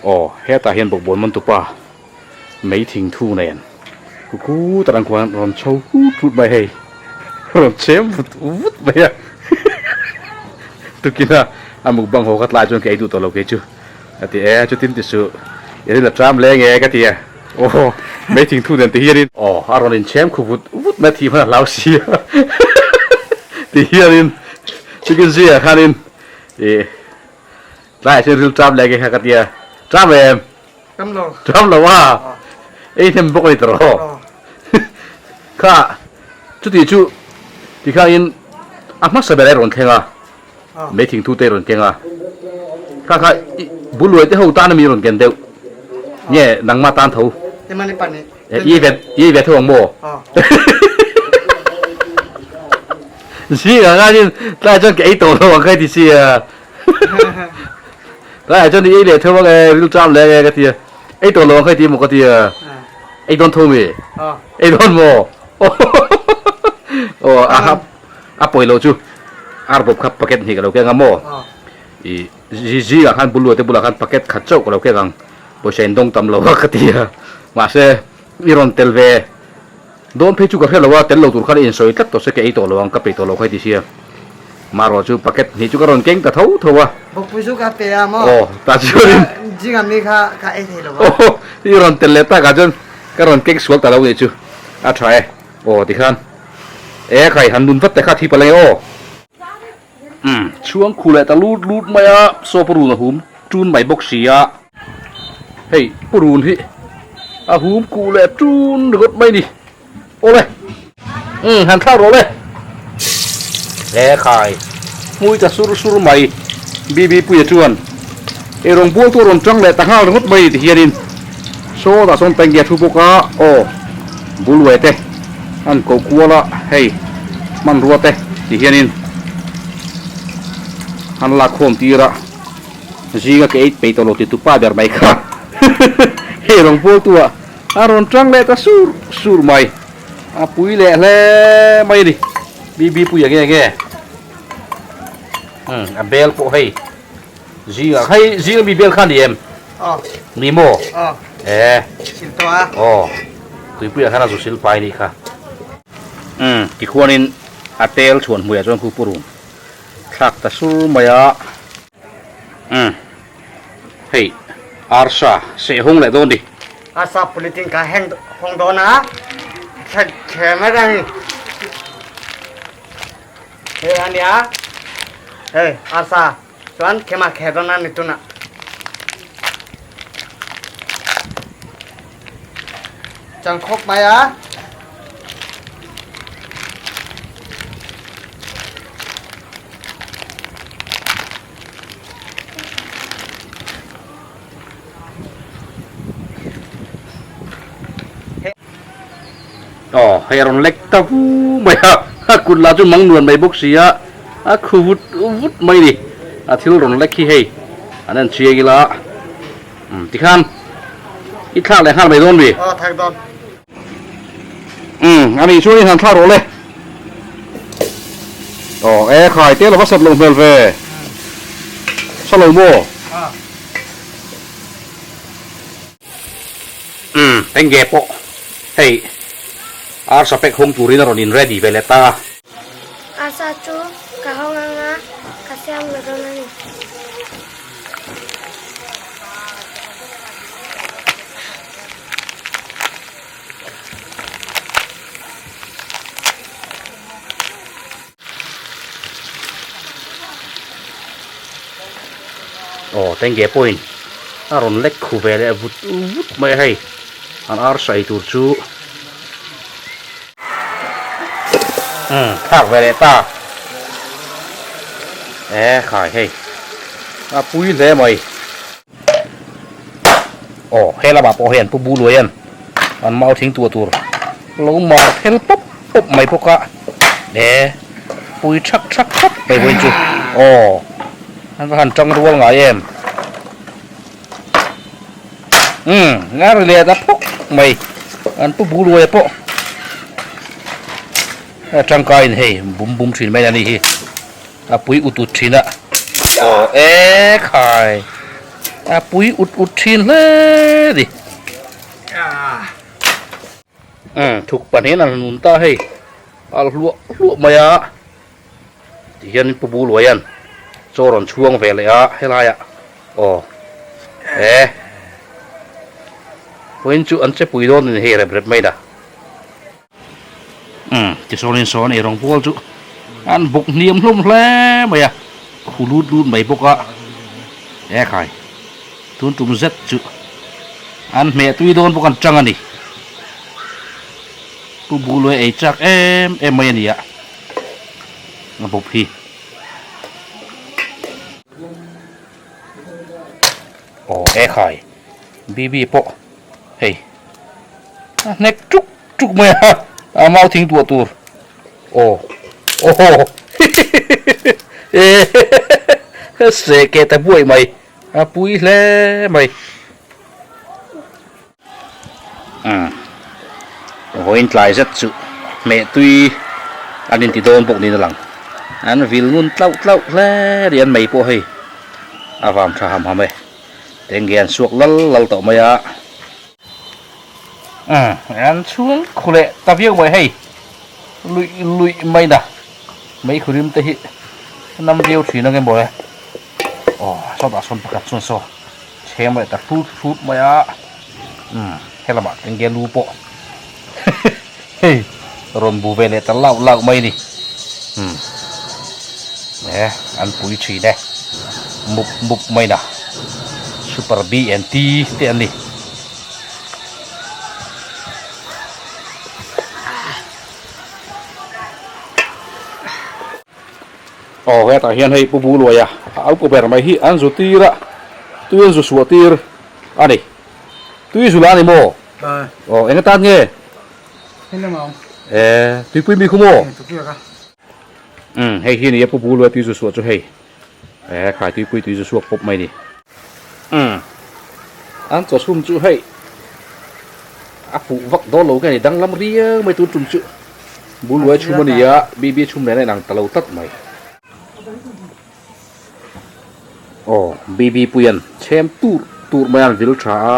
Aw hetah hian bawkbawn man tupa mei thing thu nen kuku tak ang khuan rawn chho hut hut mai hei rawn chem vut vut mai a tukin a a mukbang haw kha tlai chuan ka ei duh tawh lo kei chu ka ti e chutin ti suh i rin a tram leng e ka ti a aw mei thing thu nen ti hianin aw a rawn inchem khu vut vut mai a thih hman a hlau si a ti hianin tukin zingah khanin ih Tlaiah chuan ril ṭam leh nge kha ka tia. Ṭam em? Ṭam lo. Ṭam lo a? Ei hnem bawk a ni tawh. Kha chuti chu tikhain a hmasa ber a rawn thleng a, mei thingthu te a rawn keng a. Kha kha buluai te ho tan a mi rawn ken deuh nge nangmah tan tho? I ve i ve tho ang maw? Zingah khanin tlaiah chuan ka ei tawh lo ang kha i ti sia. Tlaiah chuan i ei leh theuh ang e, ril ṭam leh ang e ka ti a. Ei tawh lo ang kha i ti maw ka ti a. Ei dawn tho mi? Ei dawn maw? Aw a ha a pawi loh chu arbawp kha packet hnih ka lo keng a maw? I zingah khan buluah te bulah khan packet khat chauh ka lo keng ang, pawisa in dawng tam lo a ka ti a. Mahse i rawn tel ve Dawn phei chu ka hre lo a, tel lo tur khan i insawi tlat tawh se ka ei tawh lo ang, ka peih tawh lo kha i ti sia. Marawh chu packet hnih chu ka rawn keng ta tho tho a. Bawkpui chu ka pe a maw? Aw, tah chuanin. Zing ami kha ka ei thei lo a. Aw, i rawn tel leh takah chuan ka rawn keng sual ta lo nih chu. A tha e. Aw tikhan. E khai, han nun vat te kha thi palh ange aw. Umm, chhuang khu leh ta lut lut mai a, saw purun a hum tun mai bawk si a. Hei purun hi a hum kuh leh tun ringawt mai ni. Awle. Umm, han thlak rawh le. He khai, hmui ta sur sur mai. BB Puia chuan eirawng bual chu a rawn tang leh ta nghal ringawt mai ti hianin sawtah sawn tangi a thu bawk a, aw Bulwe te. An koh kual a, hei hmanrua te ti hianin an lak khawm tir a, zinga ke eit peih tawh lo ti tu pa ber mai kha hei rawn bual tu ah a rawn tang leh ta sur sur mai, a pui leh hle mai a ni, BB Puia nge nge umm a bel pawh hei zingah hei zinga mi bel kha a ni em? Ni maw? E. Aw. Tuipuiah khan a zu sil pai nih kha. Umm tikhuanin a tel chhuan hmuiah chuan khu purun thlak ta sur mai a. Umm hei arsa seh hawng leh dawn ni. Arsa pulitin ka heng hawng dawn a, thla mai a ni. Hei a nia, hei arsa chuan khema kher dawn a ni tunah. Chang khawp mai a. Aw hei a rawn lek ta vu mai a, a kut lah chu mang nuan mai bawk si a, a khu vut vut mai ni, a thil rawn lek hi hei an en chiang ila umm tikhan i thlak leh nghal mai dawn mi? Aw thlak dawn. Umm a nih chuan i han thlak rawh le. Aw e khai te lova sat loh hmel ve. Sa lo maw? Umm eng nge pawh hei arsa pack hawng turin a rawn in ready ve leh ta a. Arsa chu ka hawng anga ka siam lo dawn a ni. Aw tenge pawhin a rawn lek khu ve leh vut vut mai a hei an arsa ei tur chu umm thlak ve leh ta e khai hei a pui hle mai. Aw he lamah pawh hian Pu Buluaia'n an mau thing tuah tur lo mar phel pawp pawp mai bawk a, e pui thak thak khawp mai vawiin chu aw an va han tang rual ngai em umm nga ri leh ta phawk mai an Pu Buluaia pawh a tangkaiin hei bum bum thin mai a ni hi. A pui ut ut thin a. Aw e khai. A pui ut ut thin hle a ni. Umm thuk pahnih an nun ta hei a hluah hluah mai a tihian pu Buluaia'n chaw rawn chhuang ve leh a helaiah aw e vawiin chu an che pui dawn a ni hei rep rep mai la umm tichuanin sawn eirawng bual chu an bawk hniam hlawm hle mai a khu lut lut mai bawk a e khai. Tun tum zet chu an hmeh tui dawn bawk an chang a ni. Pu Buluai ei chak em em mai a ni a, a bawp hi. Aw e khai, BB pawh hei a hnek tuk tuk mai a, a mau thing tuah tur. Aw aw he seh keh ta buaih mai. A pui hle mai. Umm vawiin tlai zet chu hmeh tui an inti dawn bawk niin a lang. An vil ngun tlauh tlauh hle a ni an mei pawh hei a vam tha ham ham e. Tenge an suak lal lal tawh mai a. Umm an chhung khu leh ta viau mai hei luih luih mai na mei khu rim te hi nam viau thin ang emaw e aw sawtah sawn pakhat chuan saw chhem leh ta hrut hrut mai a umm helamah tenge lu pawh hei rawn bu ve leh ta lauh lauh mai a ni umm e an pui thin e mup mup mai na super b and t te an ni. Aw hetah hian hei Pu Buluaia a aupa ber mai hi an zu tir a tui an zu suah tir a ni tui zu la a ni maw? Aw eng atan nge? E tuipui mi khu maw? Umm hei hi nia Pu Buluaia tui zu suah chu hei e khai tuipui tui zu suak pawp mai ni. Umm an chaw chhum chu hei a fuh vak dawn lo nge ni danglam riau mai tun tum chu Buluai chhum a ni a BB chhum nen a inang ta lo tlat mai. Aw BB puian chhem tur tur mai a an vil tha a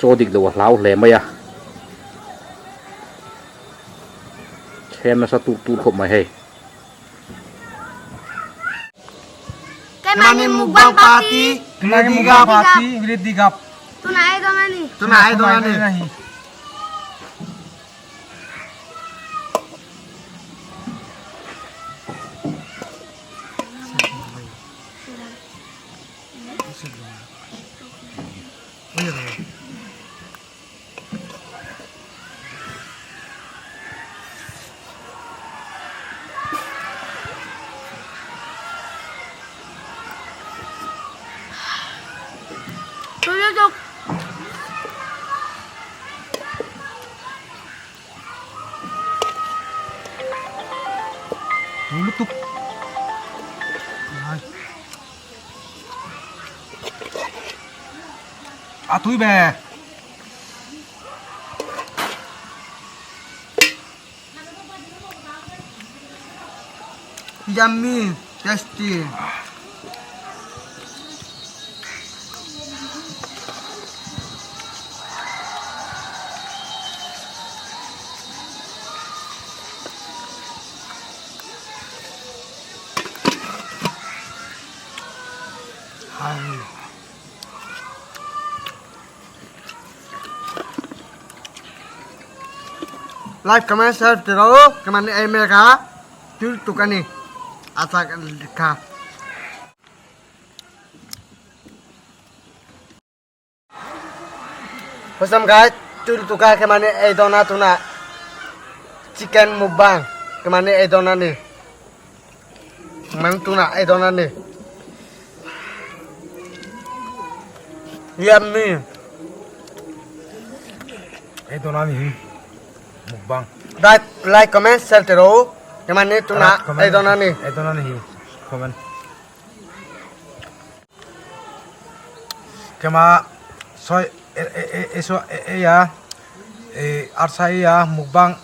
chaw dik lo a hlau hle mai a chhem nasa tur tur khawp mai hei. Keimahni mukbang party. Keimahni mukbang party ready gap. Tuna ei dawn a ni. Tuna ei dawn a ni. Lutuk. A tui ve. Yummy, tasty. Like, comment, share ti rawh u. Ka man ei mek a, tui tuk a ni. A chak kha. What's up guys? Tui tuk a ka man ei dawn a tunah chicken mukbang ka man ei dawn a ni. Man tunah ei dawn a ni. Yummy. Ei dawn a ni hi mukbang. Like, like, comment, share ti rawh u. Ka man ni tunah ei dawn a ni. Ei dawn a ni hi comment. Kema sawi e saw ei a arsa ei a mukbang.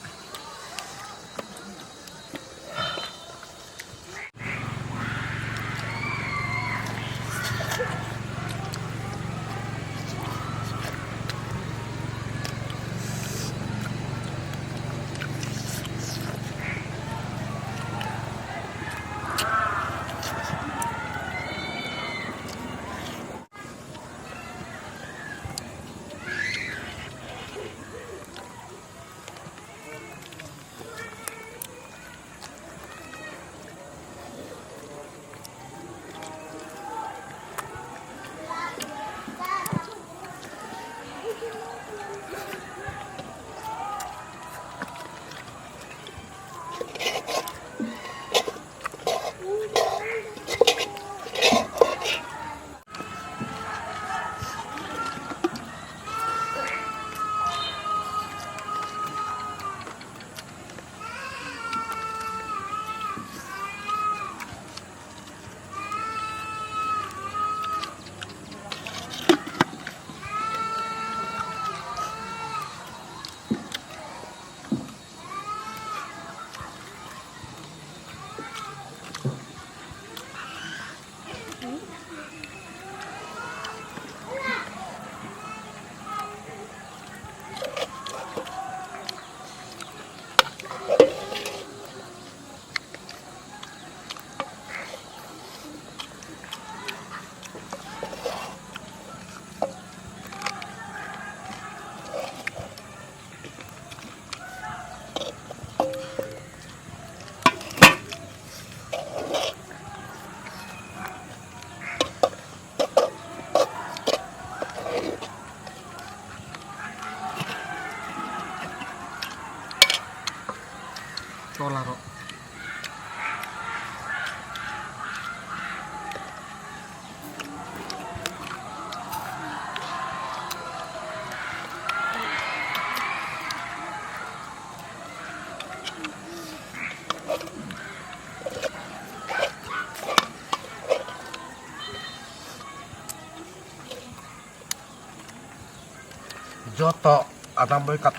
Joto adang pawh hi cut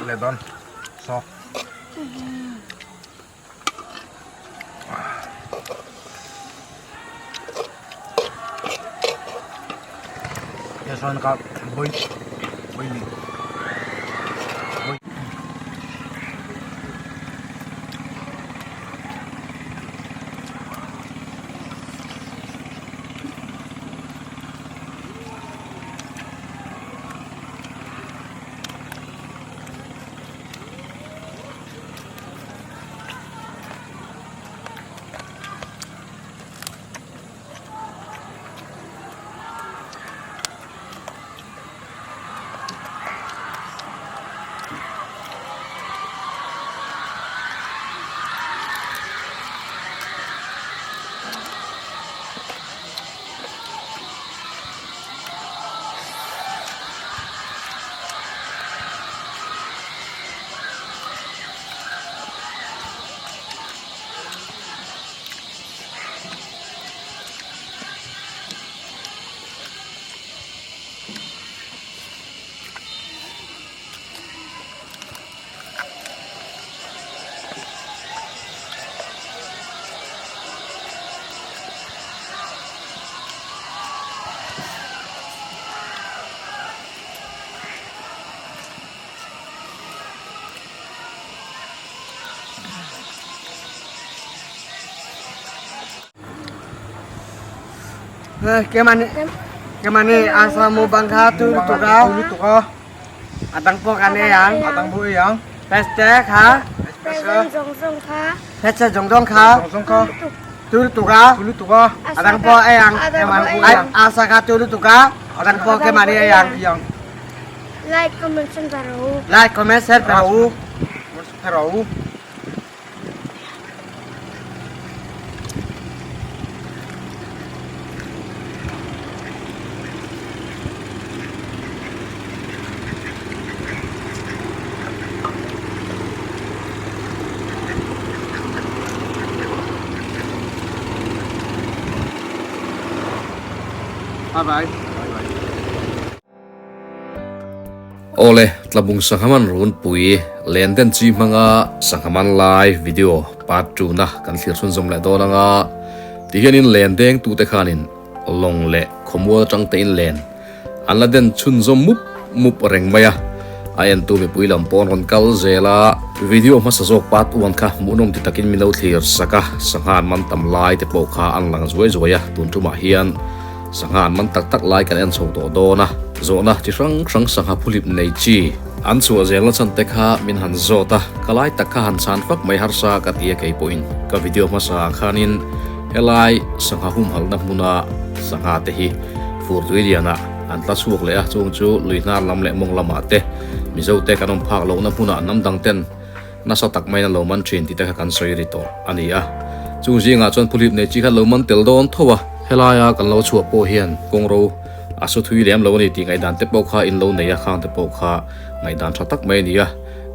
leh dawn saw. Chuan ka vawi vawi ni vawi. Kemani asa mukbang kha tui lutuk a lutuk a a dang pawh kan ei ang a dang pawh ei ang hmeichhe kha Present zawng zawng kha hmeichhe zawng zawng kha zawng zawng kha tui lutuk a tui lutuk a a dang pawh ei ang asa kha tui lutuk a a dang pawh kemani ei ang Like comment share pe rawh u Like comment share pe rawh u pe rawh u. Bye bye. Awle, Tlabung Sanghaman Runpui len den chi hmanga Sanghaman lai video part 2 na kan thlir chhunzawm leh dawn anga tihianin len deng tute khanin lawng leh khawmual atang te in len an la den chhunzawm mup mup reng mai a, a entu mipui lam pawh an rawn kal zel a, video hmasa zawk part 1 kha hmuhnawm ti takin min lo thlir sak a, sangha an man tam lai te pawh kha an lang zuai zuai a, tun tumah hian Sangha an man tak tak lai kan en chho tawh dawn a, zawhna chi hrang hrang sangha phulip nei chi an chhuah zel na chan te kha min han zawt a, ka lai tak kha han chhan fak mai harsa ka ti a kei pawhin ka video hmasa ah khanin helai sangha humhalhna hmuna sangha te hi fur tui lianah an tla chhuak leh a, chung chu lui hnar lam leh mawng lamah te Mizo te kan awm phak lohna hmunah hnam dang ten Nasa tak maiin a lo man thin tih te kha kan sawi ri tawh a ni a. Chung zingah chuan phulip nei chi kha lo man tel dawn tho a. Helaia kan lo chhuah pawh hian kawngro a su thui lem lo a ni tih ngaihdan te pawh kha in lo nei a, khang te pawh kha ngaihdan tha tak mai a ni a.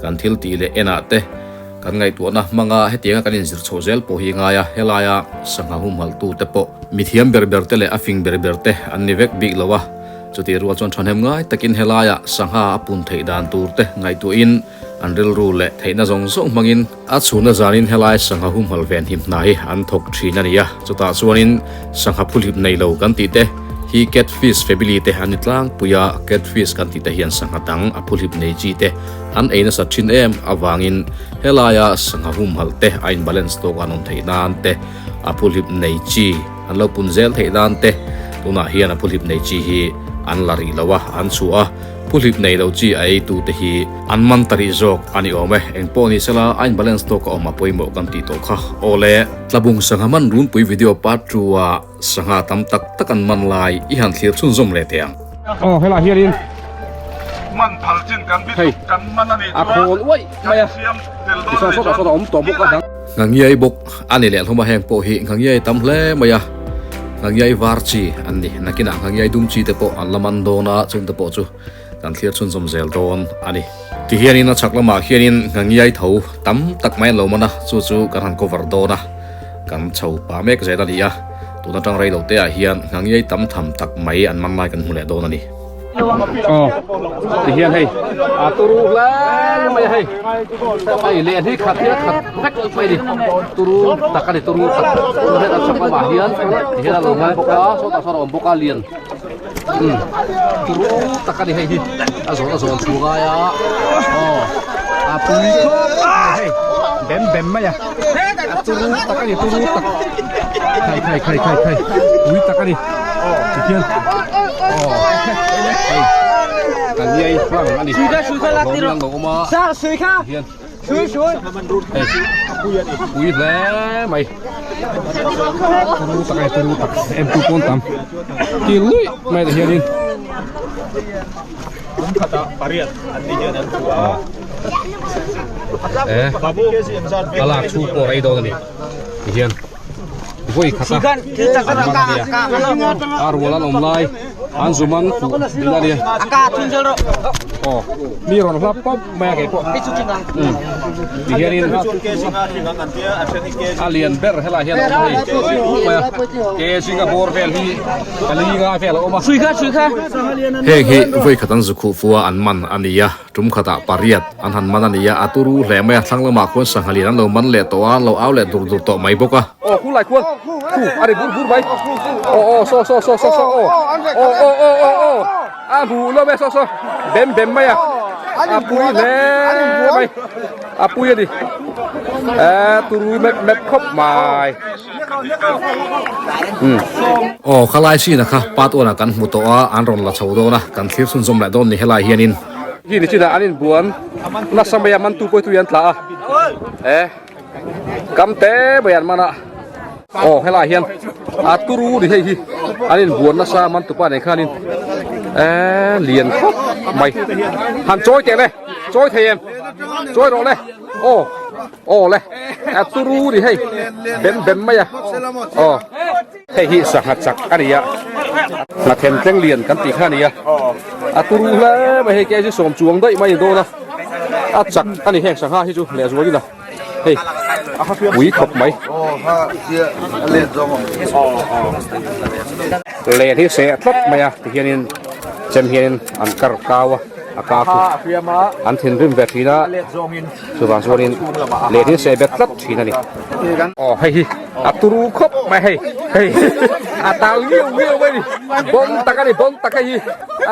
Kan thil tih leh enah te kan ngaihtuahna hmanga hetianga kan inzir chhoh zel pawh hi ngai a. Helaia sangha humhalh tu te pawh mithiam ber ber te leh a fing ber ber te an ni vek bik lo a. Chutih rual chuan thahnem ngai takin helaia sangha a pun theih dan tur te ngaihtuahin, An rilru leh theihna zawng zawng hmangin a chhunna zanin helai sangha humhalh ven him hna hi an thawk thin a ni a, chutah chuanin sangha phuhlip nei lo kan tih te hi catfish family te an ni tlangpui a, catfish kan tih te hian sangha dang a phuhlip nei chi te an ei nasat thin em avangin helaia sangha humhalh te a in balance tawk an awm theih nan te a phuhlip nei chi an lo pun zel theih nan te tunah hian a phuhlip nei chi hi an la rih lo a, an chhuah a. Phuhlip nei lo chi a ei tu te hi an man ta rih zawk a ni awm e. Eng pawh ni sela a in balance tawk a awm a pawimawh kan tih tawh kha. Awle. Tlabung sangha man runpui video part 2 a sangha tam tak tak an man lai i han thlir chhunzawm leh teh ang. Aw helai hianin Man phal chin kan bi hei kan man a nih a chuan khawl uaih mai a kan siam tel dawn tichuan a nih sawtah chuan sawtah a awm tawh bawk a dang. Ngangiai bawk a ni leh hlawm a heng pawh hi ngangiai tam hle mai a ngangiai var chi an ni nakinah ngangiai dum chi te pawh an la man dawn a chung te pawh chu kan thlir chhunzawm zel dawn a ni. Tihianin a chhak lamah khianin ngangiai tho tam tak mai an lo man a chu chu kan han cover dawn a kan chho pah mek zel a ni a tun atang rei lo te ah hian ngangiai tam tham tak mai an man lai kan hmu leh dawn a ni. Aw tihian hei a turu hle mai a hei hei leh hi khat hi a khat vek mai a ni turu tak a ni turu tak hian a chhak lamah hian tihian a lo man bawk a sawtah sawn a awm bawk a lian umm turu tak a ni hei hi a zawn a zawn chhung ai a aw a pui khawp mai hei bem bem mai a a turu tak a ni turu tak khai khai khai khai khai pui tak a ni tihian aw hei ka liai hlang a ni hlawm lang lo awm a tihian hei pui hle mai turu tak a ni turu tak em tu pawn tam ti luih mai te hianin a lak chhung pawh rei dawn a ni tihian vawi khat a an man a nia a rual an awm lai an zum an fuh ding a nia aw mi rawn hlap pawp mai a kei pawh umm tihianin a lian ber helai hian a awm a hei mai a ke zinga bawr vel hi pali nga vel a awm a. Heng hi vawi khat an zu khuh fu a an man a ni a. Tum khatah pariat an han man a ni a, a turu hle mai a, thlang lamah khuan sangha lian an lo man leh tawh a, an lo au leh dur dur tawh mai bawk a. Aw khu lai khuan khu a ri bur bur mai aw aw saw saw saw saw saw aw aw aw aw aw aw a hmuh lawm e saw saw bem bem mai a a pui hle mai a pui a ni e turu mep mep khawp mai. Aw khalai sin a kha part one ah kan hmu tawh a, an rawn la chho dawn a, kan thlir chhunzawm leh dawn ni helai hianin. Hi ni chinah an inbuan nasa mai a, mantu pawh hi tui an tla a, e kam te mai an man a, aw helai hian a turu ni hei hi an inbuan nasa mantu pa nen khanin e lian khawp mai han chawi teh le chawi thei em chawi rawh le aw. Aw le, a turu ni hei, bem bem mai a, aw. Hei hi sangha chak a ni a, hnathen tleng lian kan tih kha a ni a, a turu hle mai hei kg sawm chuang daih mai a ni dawn a, a chak a ni heng sangha hi chu lehzual ila hei pui khawp mai. Len hi seh tlat mai a tihianin chem hianin an kar kau a, a kau chu an thinrim ve thin a. Chuvang chuanin leh hi seh bet tlat thin a ni. Aw hei hi a turu khawp mai hei hei a tal ngiau ngiau mai ni bon tak a ni bon tak hei hi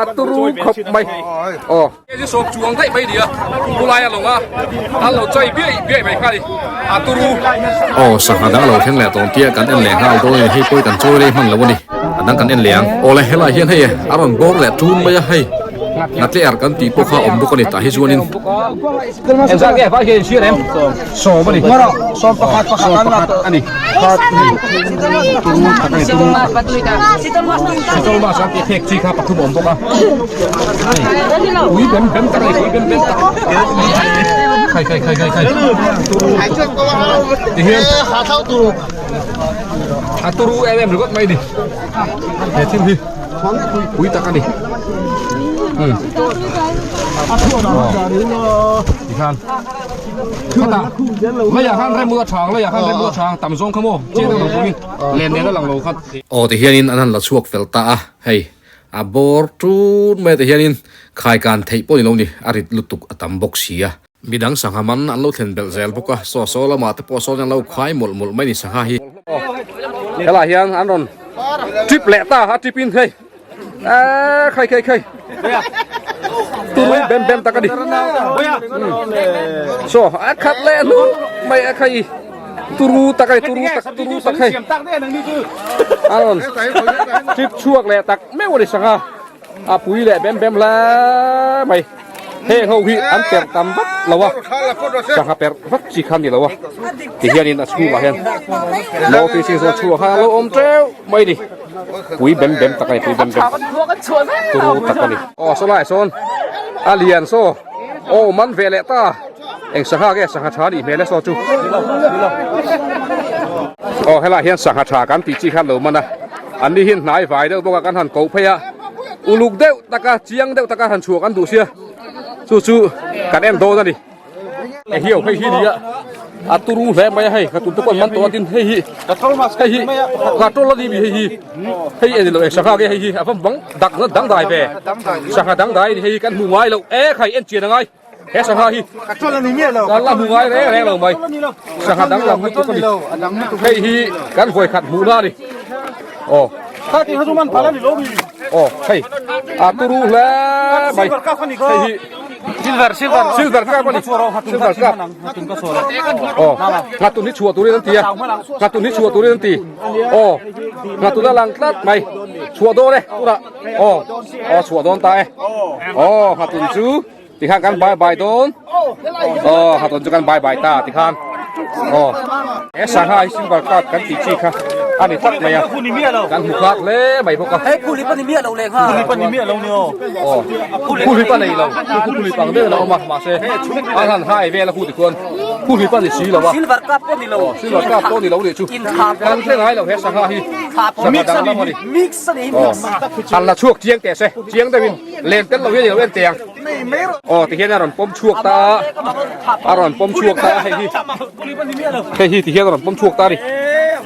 a turu khawp mai aw. Hei hi sawp chuang daih mai nia khulai a lawng a an lo chai biaih biaih mai kha ni a turu. Aw sangha dang lo thleng leh tawn tia kan en leh nghal dawn a ni hei pawh hi kan chawi rei hman lo a ni a dang kan en leh ang. Awle helai hian hei a rawn bawr leh ṭun mai a hei. Hnatle ar kan tih pawh kha awm bawk a ni tah hi chuanin. Engzat nge vai hian inhriat em? Sawm a ni. Sawm pakhat a ni. Turu tak a ni turu tak. Sitol mas an tih phek chi kha pathum a awm bawk a. Pui bem bem tak a ni pui bem bem tak. Khai khai khai khai khai. Tihian a turu em em ringawt mai a ni. He thil hi. Pui tak a ni. Hmm. Tikhan. Khata. Leiah khan rem ula chang, leiah khan rem ula chang tam zawng kha maw? Chiang deuh lo turin len nen a lang lo kha. Aw ti hianin an han la chhuak fel ta a, hei a bawr tut mai te hianin khai kan theih pawh ni lo ni, a rit lutuk a tam bawk si a. Midang sangha man an lo thlen belh zel bawk a, saw saw lamah te pawh sawn an lo khai mawlh mawlh mai ni sangha hi. Helai hian an rawn trip leh ta a trip in hei eee khai khai khai turu bem bem tak a ni saw a khat leh hluk mai a khai turu tak a ni turu tak turu tak hei a rawn trip chhuak leh tak meuh a ni sangha. A pui leh bem bem hle mai. Heng ho hi an perh tam vak lo a, sangha perh vak chi kha ni lo a. Ti hianin a chhungah hian no fishing zone chhungah khan a lo awm teuh mai ni. Pui bem bem tak a ni, pui bem bem turu tak a ni. Aw saw lai sawn a lian saw aw man ve leh ta eng sangha nge sangha tha nih hmel e saw chu. Aw helai hian sangha tha kan tih chi khan lo man a. An ni hian hnai vai deuh bawk a kan han koh phei a, uluk deuh taka chiang deuh taka han chhuah kan duh sia, chu chu kan en dawn a ni. Ehiau hei hi nia. A turu hle mai a hei ka tum te pawh an man tawh a tin hei hi hei hi katrol a ni mi hei hi hei en lo e sangha nge hei hi a va bang dak dangdai ve sangha dangdai a ni hei hi kan hmu ngai loh e khai en chian a ngai he sangha hi kan la hmu ngai reng reng lo mai sangha danglam lutuk a ni hei hi kan vawi khat hmuhna a ni aw aw hei a turu hle mai hei hi Silver silver silver cup ani silver cup aw ngatun hi chhuah turin an ti a ngatun hi chhuah turin an ti aw ngatun a lang tlat mai chhuah dawn e tunah aw aw chhuah dawn ta e aw ngatun chu tikhan kan bye bye dawn aw ngatun chu kan bye bye ta tikhan aw he sangha hi silver cup kan tih chi kha a ni tlat mai a kan hmu khak hle mai bawk a Aw khuhlip a nei lo chu khuhlip ang deuhin a awm a mahse a han hai vel a khu tikhuan khuhlip a ni si lo a Silver cup pawh ni lo aw silver cup pawh ni lo nih chu kan hre ngai lo he sangha hi sangha dang lam a ni mix a ni aw han la chhuak chiang teh se chiang deuhin len tel lo hian i lo en teh ang aw tihian a rawn pawm chhuak ta a a rawn pawm chhuak ta a hei hi hei hi tihian a rawn pawm chhuak ta a ni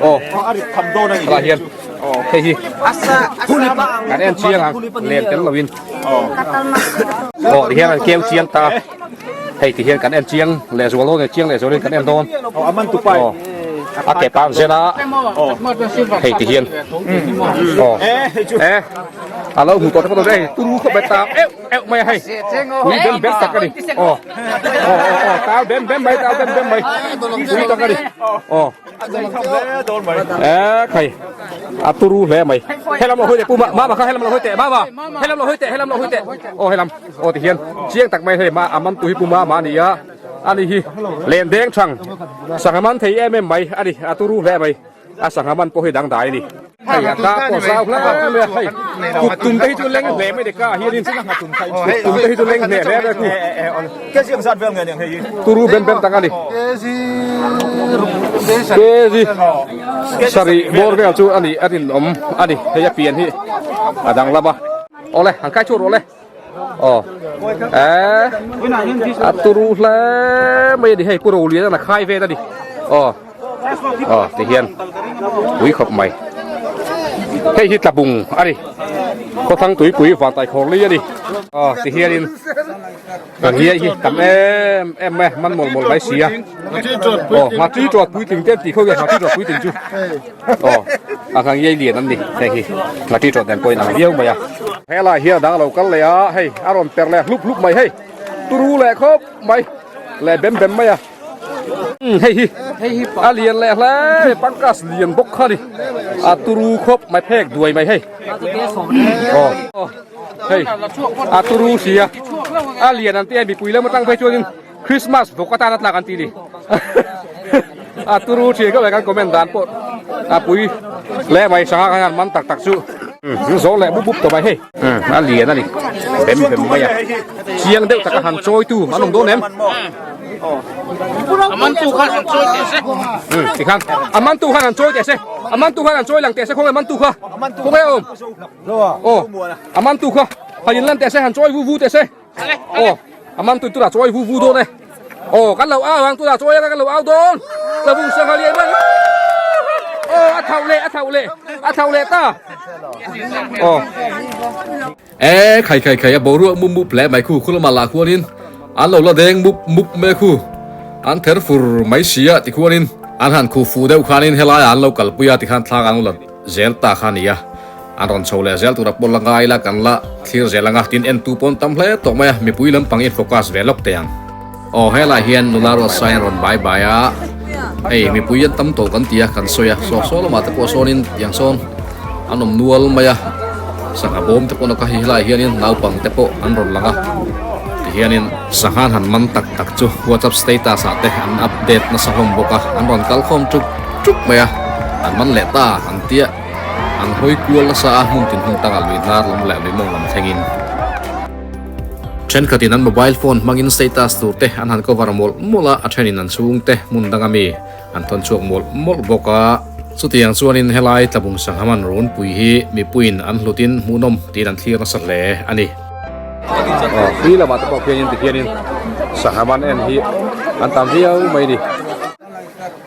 aw helaiah hian. Hei hi kan en chiang ang len tel loin aw ti hian an keu chiang ta hei ti hian kan en chiang leh zual dawn chiang leh zualin kan en dawn aw a ke pang zen a hei ti hian aw e a lo hmu tawh te pawh hei turu khawp mai tang euh euh mai a hei ui bem bem tak a ni aw aw aw tang bem bem mai tang bem bem mai ui tak a ni aw. E khai a turu hle mai helam lo hawi teh pu mama kha helam lo hawi teh mama helam lo hawi teh helam lo hawi teh aw helam aw ti hian chiang tak mai hei ma a man tu hi pu mama a ni a ani hi len deng thang sangha man thei em em mai ani a turu hle mai a sangha man pawh hi dangdai a ni. Hei a ka pawh zau hle mai a hei kut tum te hi chu leng hle mai ka ah hianin kut tum te hi chu leng hle hle mai a ku turu bem bem tak a ni kg sarih bawr vel chu a ni a rinawm a ni hei a pian hi a danglam a awle han kai chhuak rawh le aw eh a turu hle mai a ni hei pu Rolian a khai vel a ni aw. Aw ti hian pui khawp mai hei hi tlabung a ni khawthlang tuipui vantai khawr li a ni aw ti hianin kan hiai hi tam em em mai a man mawlh mawlh mai si a aw nghatri tawt puitling te an tih kho hian nghatri tawt puitling chu aw a nghang iai lian an ni hei hi nghatri tawt nen pawhin ang viau mai a helai hian a dang a lo kal leh a hei a rawn per leh hlup hlup mai hei turu leh khawp mai leh bem bem mai a. Hei hi a lian leh hle pangkas lian bawk kha ni a turu khawp mai phek duai mai hei aw hei a turu sia a lian an tia mipui lam atang phei chuanin Christmas vawk atan a tlak an ti ni a turu thin khawp mai kan comment dan pawh a pui hle mai sangha khan an man tak tak chu zo leh bup bup tawh mai hei a lian a ni bem bem mai a chiang deuh taka han chawi tu an awm dawn em. Tikhan a man tu khan an chawi teh se a man tu khan an chawi lang teh se khawnge man tu kha khawnge awm aw a man tu kha han in lan teh se han chawi vu vu teh se aw a man tu tura chawi vu vu dawn e aw kan lo au ang tura chawi anga kan lo au dawn tlabung sangha lian man aw a thauh leh a thauh leh a thauh leh ta aw. E khai khai khai a boruak mup mup hle mai khu khu lamah lah khuanin an lo la deng mup mup mai a khu an ther fur mai si a tikhuanin an han khuh fuh deuh khanin helaiah an lo kalpui a tikhan thlak an lo la zel ta kha a ni a an rawn chho leh zel tura pawh la ngai ila kan la thlir zel ang a tin entu pawn tam hle tawh mai a mipui lampang in focus ve lawk teh ang. Aw helaiah hian nula ruatsain a rawn bai bai a hei mipui an tam tawh kan ti a kan sawi a saw saw lamah te pawh sawnin tiang sawn an awm nual mai a sangha bawm te pawh nawk a hei helaiah hianin naupang te pawh an rawn lang a tihianin sangha an han man tak tak chu whatsapp status ah te an update nasa hlawm bawk a an rawn kal khawm tuk tuk mai a an man leh ta an tia an hawi kual nasa a hmun tin hmun tangah lui hnar lam leh lui mawng lam thlengin. Thenkhatin an mobile phone hmangin status tur te an han cover mawlh mawlh a, a thenin an chhungte hmun danga mi an thawn chhuak mawlh mawlh bawk a. Chutiang chuanin helai Tlabung Sanghaman runpui hi mipuiin an hlutin hmuhnawm tiin an thlir nasa hle a ni. Aw, tui lamah te pawh khianin tikhianin Sanghaman en hi an tam viau mai a ni.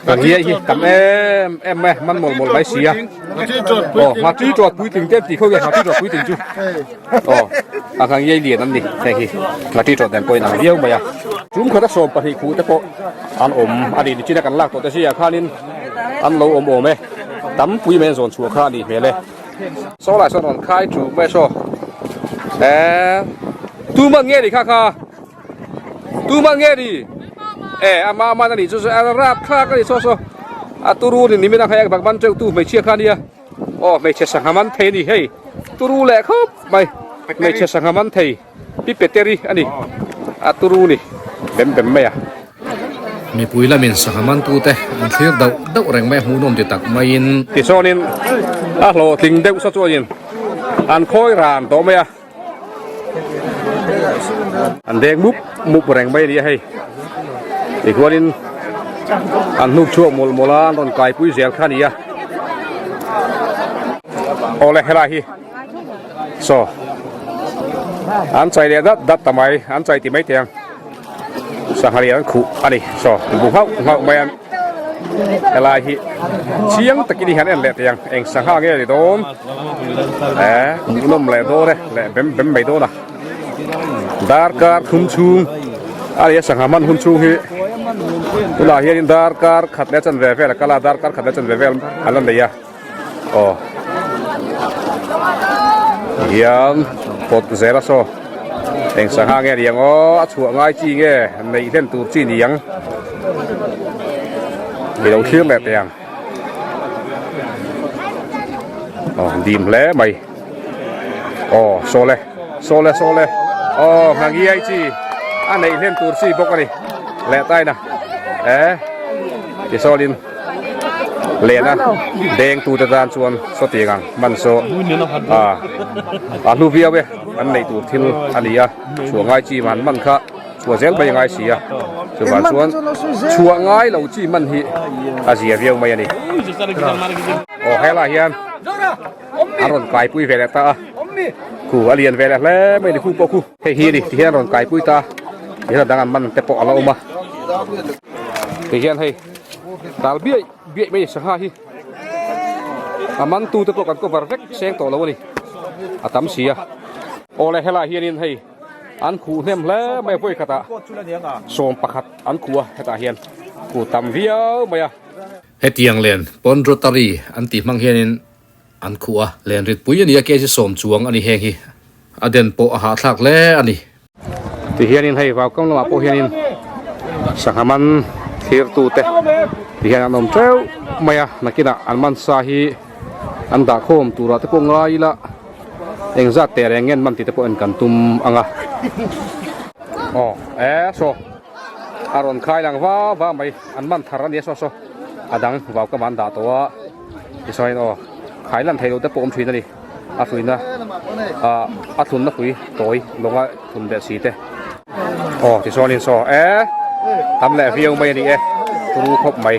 Ka ngiai hi tam em em mai a, man mawlh mawlh mai si a. Aw nghatui tawt puitling te an tih kho nge nghatui tawt puitling chu aw a ka ngiai lian an ni heng hi nghatui tawt nen pawhin ang viau mai a. Tum khata 20 khuh te pawh an awm a ni nichina kan lak tawh te zingah khanin an lo awm awm e tam pui mai an zawn chhuah kha a nih hmel e. Saw lai sawn rawn khai thu mai saw eh tuman nge ni kha kha. Tuman nge ni? E ama aman a nih chu a rap thlak a ni saw saw a turu ni nimin a khai bak man teuh tu hmeichhia kha ania aw hmeichhe sangha man thei a ni hei turu leh khawp mai hmeichhe sangha man thei pi peteri a ni a turu ni bem bem mai a. Mipui lamin sangha man tute an thlir dauh dauh reng mai a hmuhnawm ti tak maiin. Tichuanin a hlawhtling deuh saw chuanin an khawi ran tawh mai a. An deng mup mup reng mai a ni a hei tichuanin an hnuk chhuak mawlh mawlh a an rawn kaipui zel kha a ni a awle helai hi saw an chai leh dat dat ta mai an chai ti mai teh ang sangha lian an khuh a ni saw bu nghauh nghauh mai a helai hi chiang takin hi han en leh teh ang eng sangha nge ni dawn. Eh hmuhnawm leh dawn e leh bem bem mai dawn a darkar thum chhung a nia sangha hman hun chhung hi tunah hianin darkar khat leh chanve vel a kal a darkar khat leh chanve vel a la nei a aw hian pawt zel a saw eng sangha nge ni ang aw a chhuah ngai chi nge neih hlen tur chi ni ang i lo thlir leh teh ang. Aw dim hle mai aw sawle sawle sawle aw nghangiai chi a neih hlen tur chi bawk a ni leh taina eh tisawlin lehna deng tute tan chuan sawtiang ang hman saw a a hlu viau e an neih tur thil a ni a chhuah ngai chi man man kha. Chhuah zel mai a ngai si a, chuvang chuan chhuah ngai lo chi man hi a zia viau mai a ni. Aw helaiah hian a rawn kaipui ve leh ta a, khu a lian ve leh hle mai a ni khu pawh khu. Hei hi a ni tihian a rawn kaipui ta a, tihian a dang an man te pawh a la awm a. Tihian hei tal biaih biaih mai sangha hi a man tu te pawh kan cover vek seng tawh lo a ni, a tam si a. Aw le helaiah hianin hei. An khuh hnem hle mai a vawi khatah 11 an khuh a hetah hian khuh tam viau mai a. Hetiang len pawn rotary an tih hmang hianin an khuh a, len ritpui a ni a kg sawm chuang a ni heng hi a den pawh a hahthlak hle a ni. Tihianin hei vaukam lamah pawh hianin sangha man thlirtute tihian an awm teuh mai a, nakinah an man sa hi an dahkhawm turah te pawh ngai ila. Engzat teh reng ngen man tih te pawh en kan tum ang a. Aw e saw a rawn khai lang va va mai an man thar a nia saw saw a dang vau ka man dah tawh a tichuan aw khai lan theih loh te pawh awm thin a ni a hruina ah a thlunna hrui tawi lawnga thlun leh si te aw tichuanin saw e tam leh viau mai a ni e turu khawp mai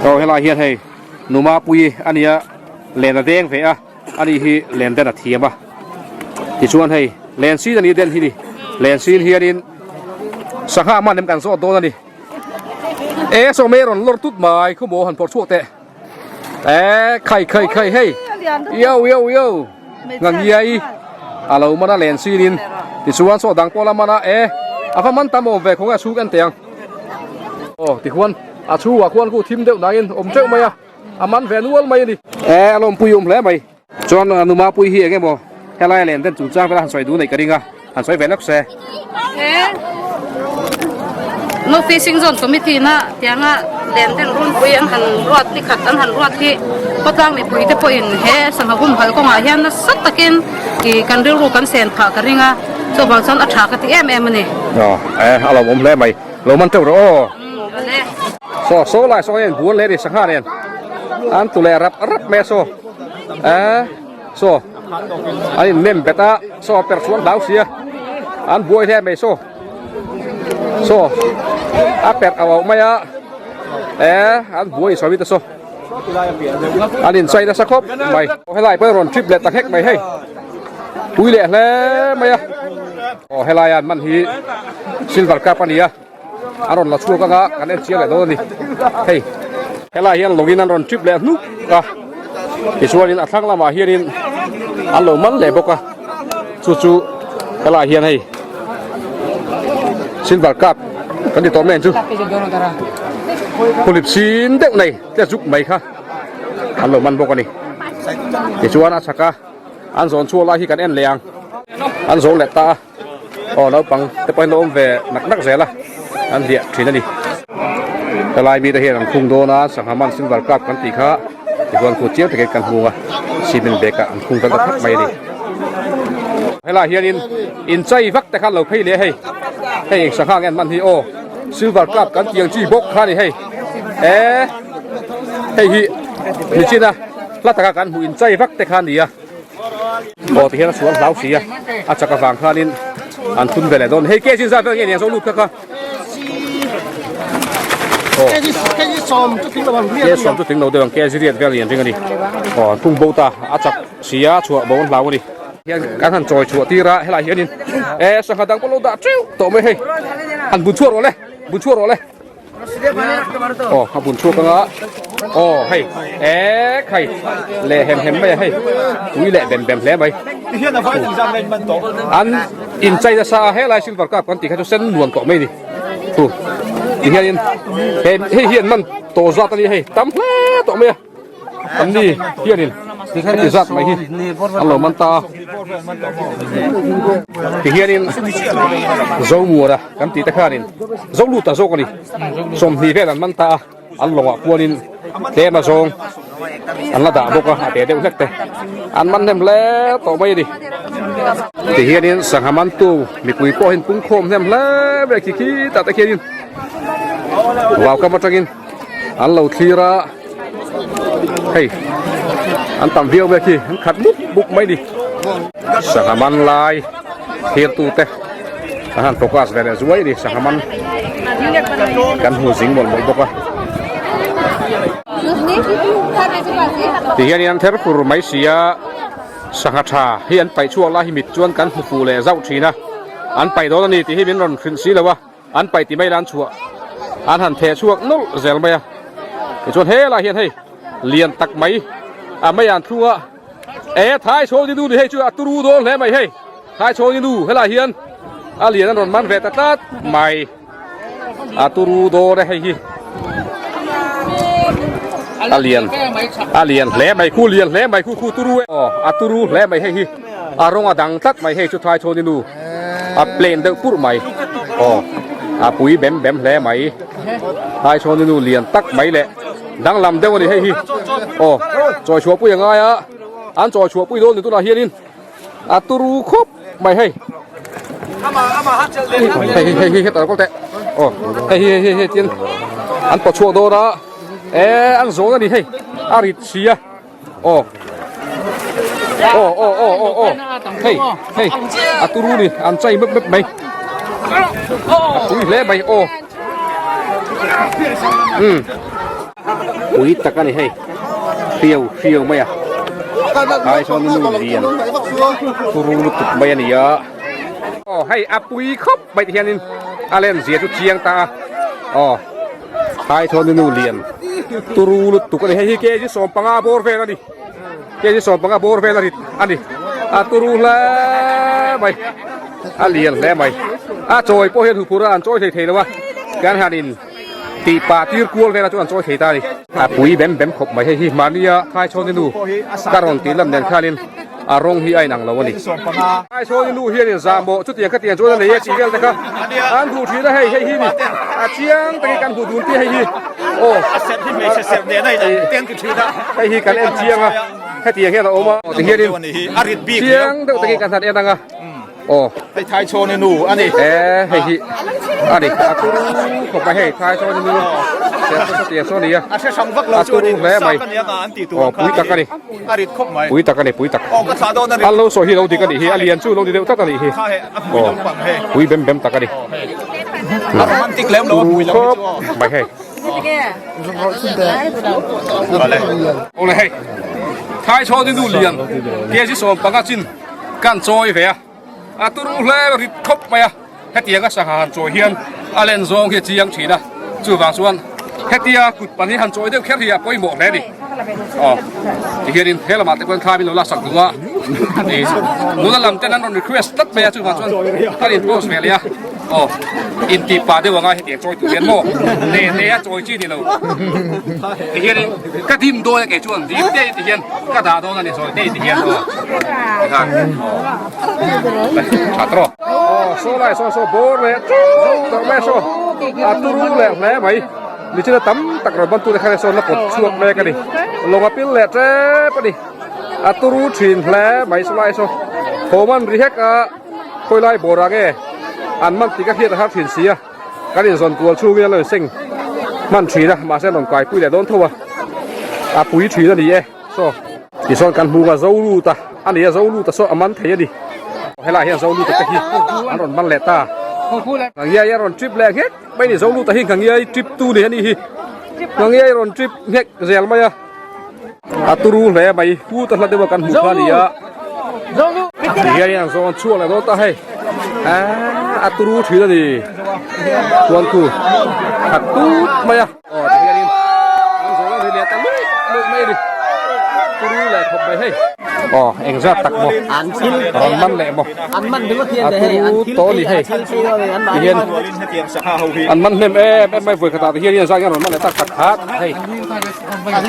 aw helai hian hei Numa pui a nia len a deng ve a, ani hi len den a thiam a. Tichuan hei len sin a ni den hi ni, len sin hianin sangha hman em kan zawt dawn a ni. E saw mai a rawn lawr tut mai khu maw han phawrh chhuak teh. E khai khai khai hei yo yo yo ngangiai a lo man a len sinin tichuan saw dang pawh la man a e a va man tam awm ve khawnge a chhung en teh ang. Aw tichuan. A chhungah khuan khu thim deuh nangin awm teuh mai a, a man ve nual mai a ni. E, a lawmpui awm hle mai. Chuan Numa pui hi eng emaw helai len den chungchang vela han sawi duh neih ka ring a, han sawi ve lawk se. E, No Fishing Zone Committee na tianga len den runpui an han ruat ni khat an han ruat hi khawtlang mipui te pawhin he sangha humhalh kawngah hian nasa takin ih kan rilru kan sen phah ka ring a, chuvang chuan a tha ka ti em em a ni. Aw, e, a lawmawm hle mai. Lo man teuh rawh aw. Saw saw lai saw hian bual leh a ni sangha nen an tu leh rap rap mai a saw eh saw an in nem bet a saw per chuan hlau sia an buai hle mai saw saw a per auh auh mai a eh an buai sawi ta saw an in chai nasa khawp mai helai pawh rawn trip leh ta nghek mai hei pui leh hle mai a aw helai an man hi silver cup a ni a. an rawn la chhuak anga kan en chiang leh dawn a ni hei helai hian lawngin an rawn trip leh hnuk a tichuanin a thlang lamah hianin an lo man leh bawk a chu chu helai hian hei silver cup kan ti tawh mai ang chu phulip sin deuh nei te zuk mai kha an lo man bawk a ni tichuan a chhak a an zawn chhuak lai hi kan en leh ang an zawn leh ta a. Aw naupang te pawhin lo awm ve nak nak zel a an hliah thin a ni. Helai mite hian an khung dawn a sangha man silver cup kan tih kha tichuan khu chiang takin kan hmung a cement bag ah an khung vel ta thak mai a ni. Helai hianin inchei vak te kha an lo phei leh a hei hei eng sangha nge an man hi aw silver cup kan tih ang chi bawk kha a ni hei e hei hi nichina hla taka kan hmuh inchei vak te kha a ni a. Aw ti hian a sual hlau si a, a chak avang khanin an thun ve leh dawn. Hei kg zat vel nge niang zo lut kha kha. Aw kg sawm chu tling lo ang kg sawm chu tling lo deuh ang kg riat vel ni an ring a ni. Aw an tung bo ta a chak si a chhuah bo an hlau a ni. Hian kan han chawi chhuah tir a helai hianin e sangha dang pawh lo dah teuh tawh mai hei han bun chhuah rawh le bun chhuah rawh le. Aw a bun chhuak anga aw hei ek hei leh hem hem mai a hei tui leh bem bem hle mai an inchei nasa a helai silver cup kan tih kha chu sen nuam tawh mai a ni thu ti hianin he hei hian man tawh zat a ni hei tam hle tawh mai a. An ni hianin heti zat mai hi an lo man ta a tihianin Zomuara kan tih te khanin Zoluta zawk a ni sawmhnih vel an man ta a an lawngah puanin tlem a zawng an la dah bawk a a te deuh hlek te an man hnem hle tawh mai a ni tihianin sangha mantu mipui pawh hian pungkhawm hnem hle mai a khi khi tah te khianin vaukam atangin. An lo thlir a, hei an tam viau mai khi an khat mup mup mai ni. Sangha man lai thlir tu te an han focus ve leh zuai a ni sangha man kan hmu zing mawlh mawlh bawk a. Ti hian an ther fur mai si a, sangha tha hi an paih chhuak lai hi mit chuan kan hmu fuh leh zauh thin a, an paih dawn a ni tih hi min rawn hrilh si lo a. An paih ti mai la an chhuah an han theh chhuak nawlh zel mai a tichuan helai hian hei lian tak mai a mei an thlung a e thai chhawng ni nu ni hei chu a turu dawn hle mai hei thai chhawng ni nu helai hian a lian an rawn man ve ta tlat mai a turu dawn e hei hi a lian a lian hle mai khu lian hle mai khu khu turu e aw a turu hle mai hei hi a rawng a dang tlat mai hei chu thai chhawng ni nu. A plain deuh purh mai aw a pui bem bem hle mai hai sawn nu lian tak mai leh danglam deuh a ni hei hi aw chawi chhuah pui a ngai a an chawi chhuah pui dawn ni tunah hianin a turu khawp mai hei hei hi hei hi hetah lo kal teh aw hei hi hei hi tin an pawt chhuak dawn a e an zawn a ni hei a rit si a. Aw aw aw aw aw aw hei hei a turu ni an chai mep mep mai a pui hle mai aw um pui tak a ni hei hriau hriau mai a ai sawn nu lian turu lutuk mai a ni a aw hei a pui khawp mai ti hianin a len zia chu chiang ta a aw. Thai chuan nu lian turu lutuk a ni hei hi kg 15 bawr vel a ni kg 15 bawr vel a rit a ni a turu hle mai a lian hle mai a chawi pawh hian huphur a an chawi thei thei lo a kan han in tih pah tir kual vel a chu an chawi thei ta a ni a pui bem bem khawp mai hei hi mahnia thai chuan nu ka rawn tih lam nen khanin a rawng hi a inang lo a ni. Ai sawn i nu hian in zah maw chutiang khatiang chuan a nei a tih vel te kha an duh thin a hei hei hi ni a chiang takin kan hmu dun tih hei hi aw hei hi kan en chiang a hetiang hian a awm a ti hianin chiang deuh takin kan han en ang a aw hei thai chhawn i nu a ni e hei hi a ni a turu khawp mai hei thai chhawn i nu tiang sawn a ni a a turu hle mai aw pui tak a ni. A rit khawp mai. Pui tak a ni, pui tak. Aw ka thlah dawn a rit. A lo sawi hi lo dik a nih hi, a lian chu lo ni deuh tlat a nih hi. Kha he, a hmui Aw, lampang hei. pui bem bem tak a ni. Aw hei. A romantic lem lo a hmui lam hi chu aw. Khawp mai hei. Vale. Awle hei, Thai chhawn hi nu lian, kg 15 chin kan chawi ve a. A turu hle rit khawp mai a, hetianga sangha han chawi hian. A len zawng hi a chiang thin a, chuvang chuan hetia kut pan hi han chawi deuh kher hi a pawimawh hle a ni. Aw, tihianin he lamah te pawhin thla min lo laksak duh a, nula lam ten an rawn request tlat mai a, chuvang chuan kan in post ve leh a, aw, intih pah deuh anga hetiang chawi tur hian maw te te a chawi chi ni lo. Tihianin ka dim dawn a kei chuan dim te tihian ka dah dawn a ni sawi te tihian aw, tikhan aw, tha tawh. Aw saw lai saw saw bawr leh teuh tawh mai a saw a turu leh hle mai michina tam tak rawn ban tute khan sawn la pawt chhuak mek a ni lawng a pil leh tep a ni a turu thin hle mai saw lai saw thawm an ri hek a khawi lai bawr ah nge an man tih ka hriat a har thin si a kan inzawn kual chhungin an lo inseng hman thin a mahse an rawn kaipui leh dawn tho a a pui thin a ni e saw. Tichuan kan hmuh a zo lut a, a ni a zo lut a saw a man thei a ni. Helai hian zo lut a te hi an rawn man leh ta. Ngangiai a rawn trip leh nghek mai a ni, zo lut a hi ngangiai trip tu ni a ni hi. Ngangiai rawn trip nghek zel mai a, a turu hle mai, kut a hla deuh a kan hmuh kha a ni a. Tihian in an zawn chhuak leh dawn ta hei, aaa a turu thin a ni. Chuan khu khat tut mai a. Aw ti hianin an zawl an ri leh ta luih luih mai a ni turu leh khawp mai hei aw engzat tak maw rawn man leh maw a turu tawh a ni hei ti hian an man hnem em em mai vawi khatah ti hian zan hian rawn man leh tak tak khat hei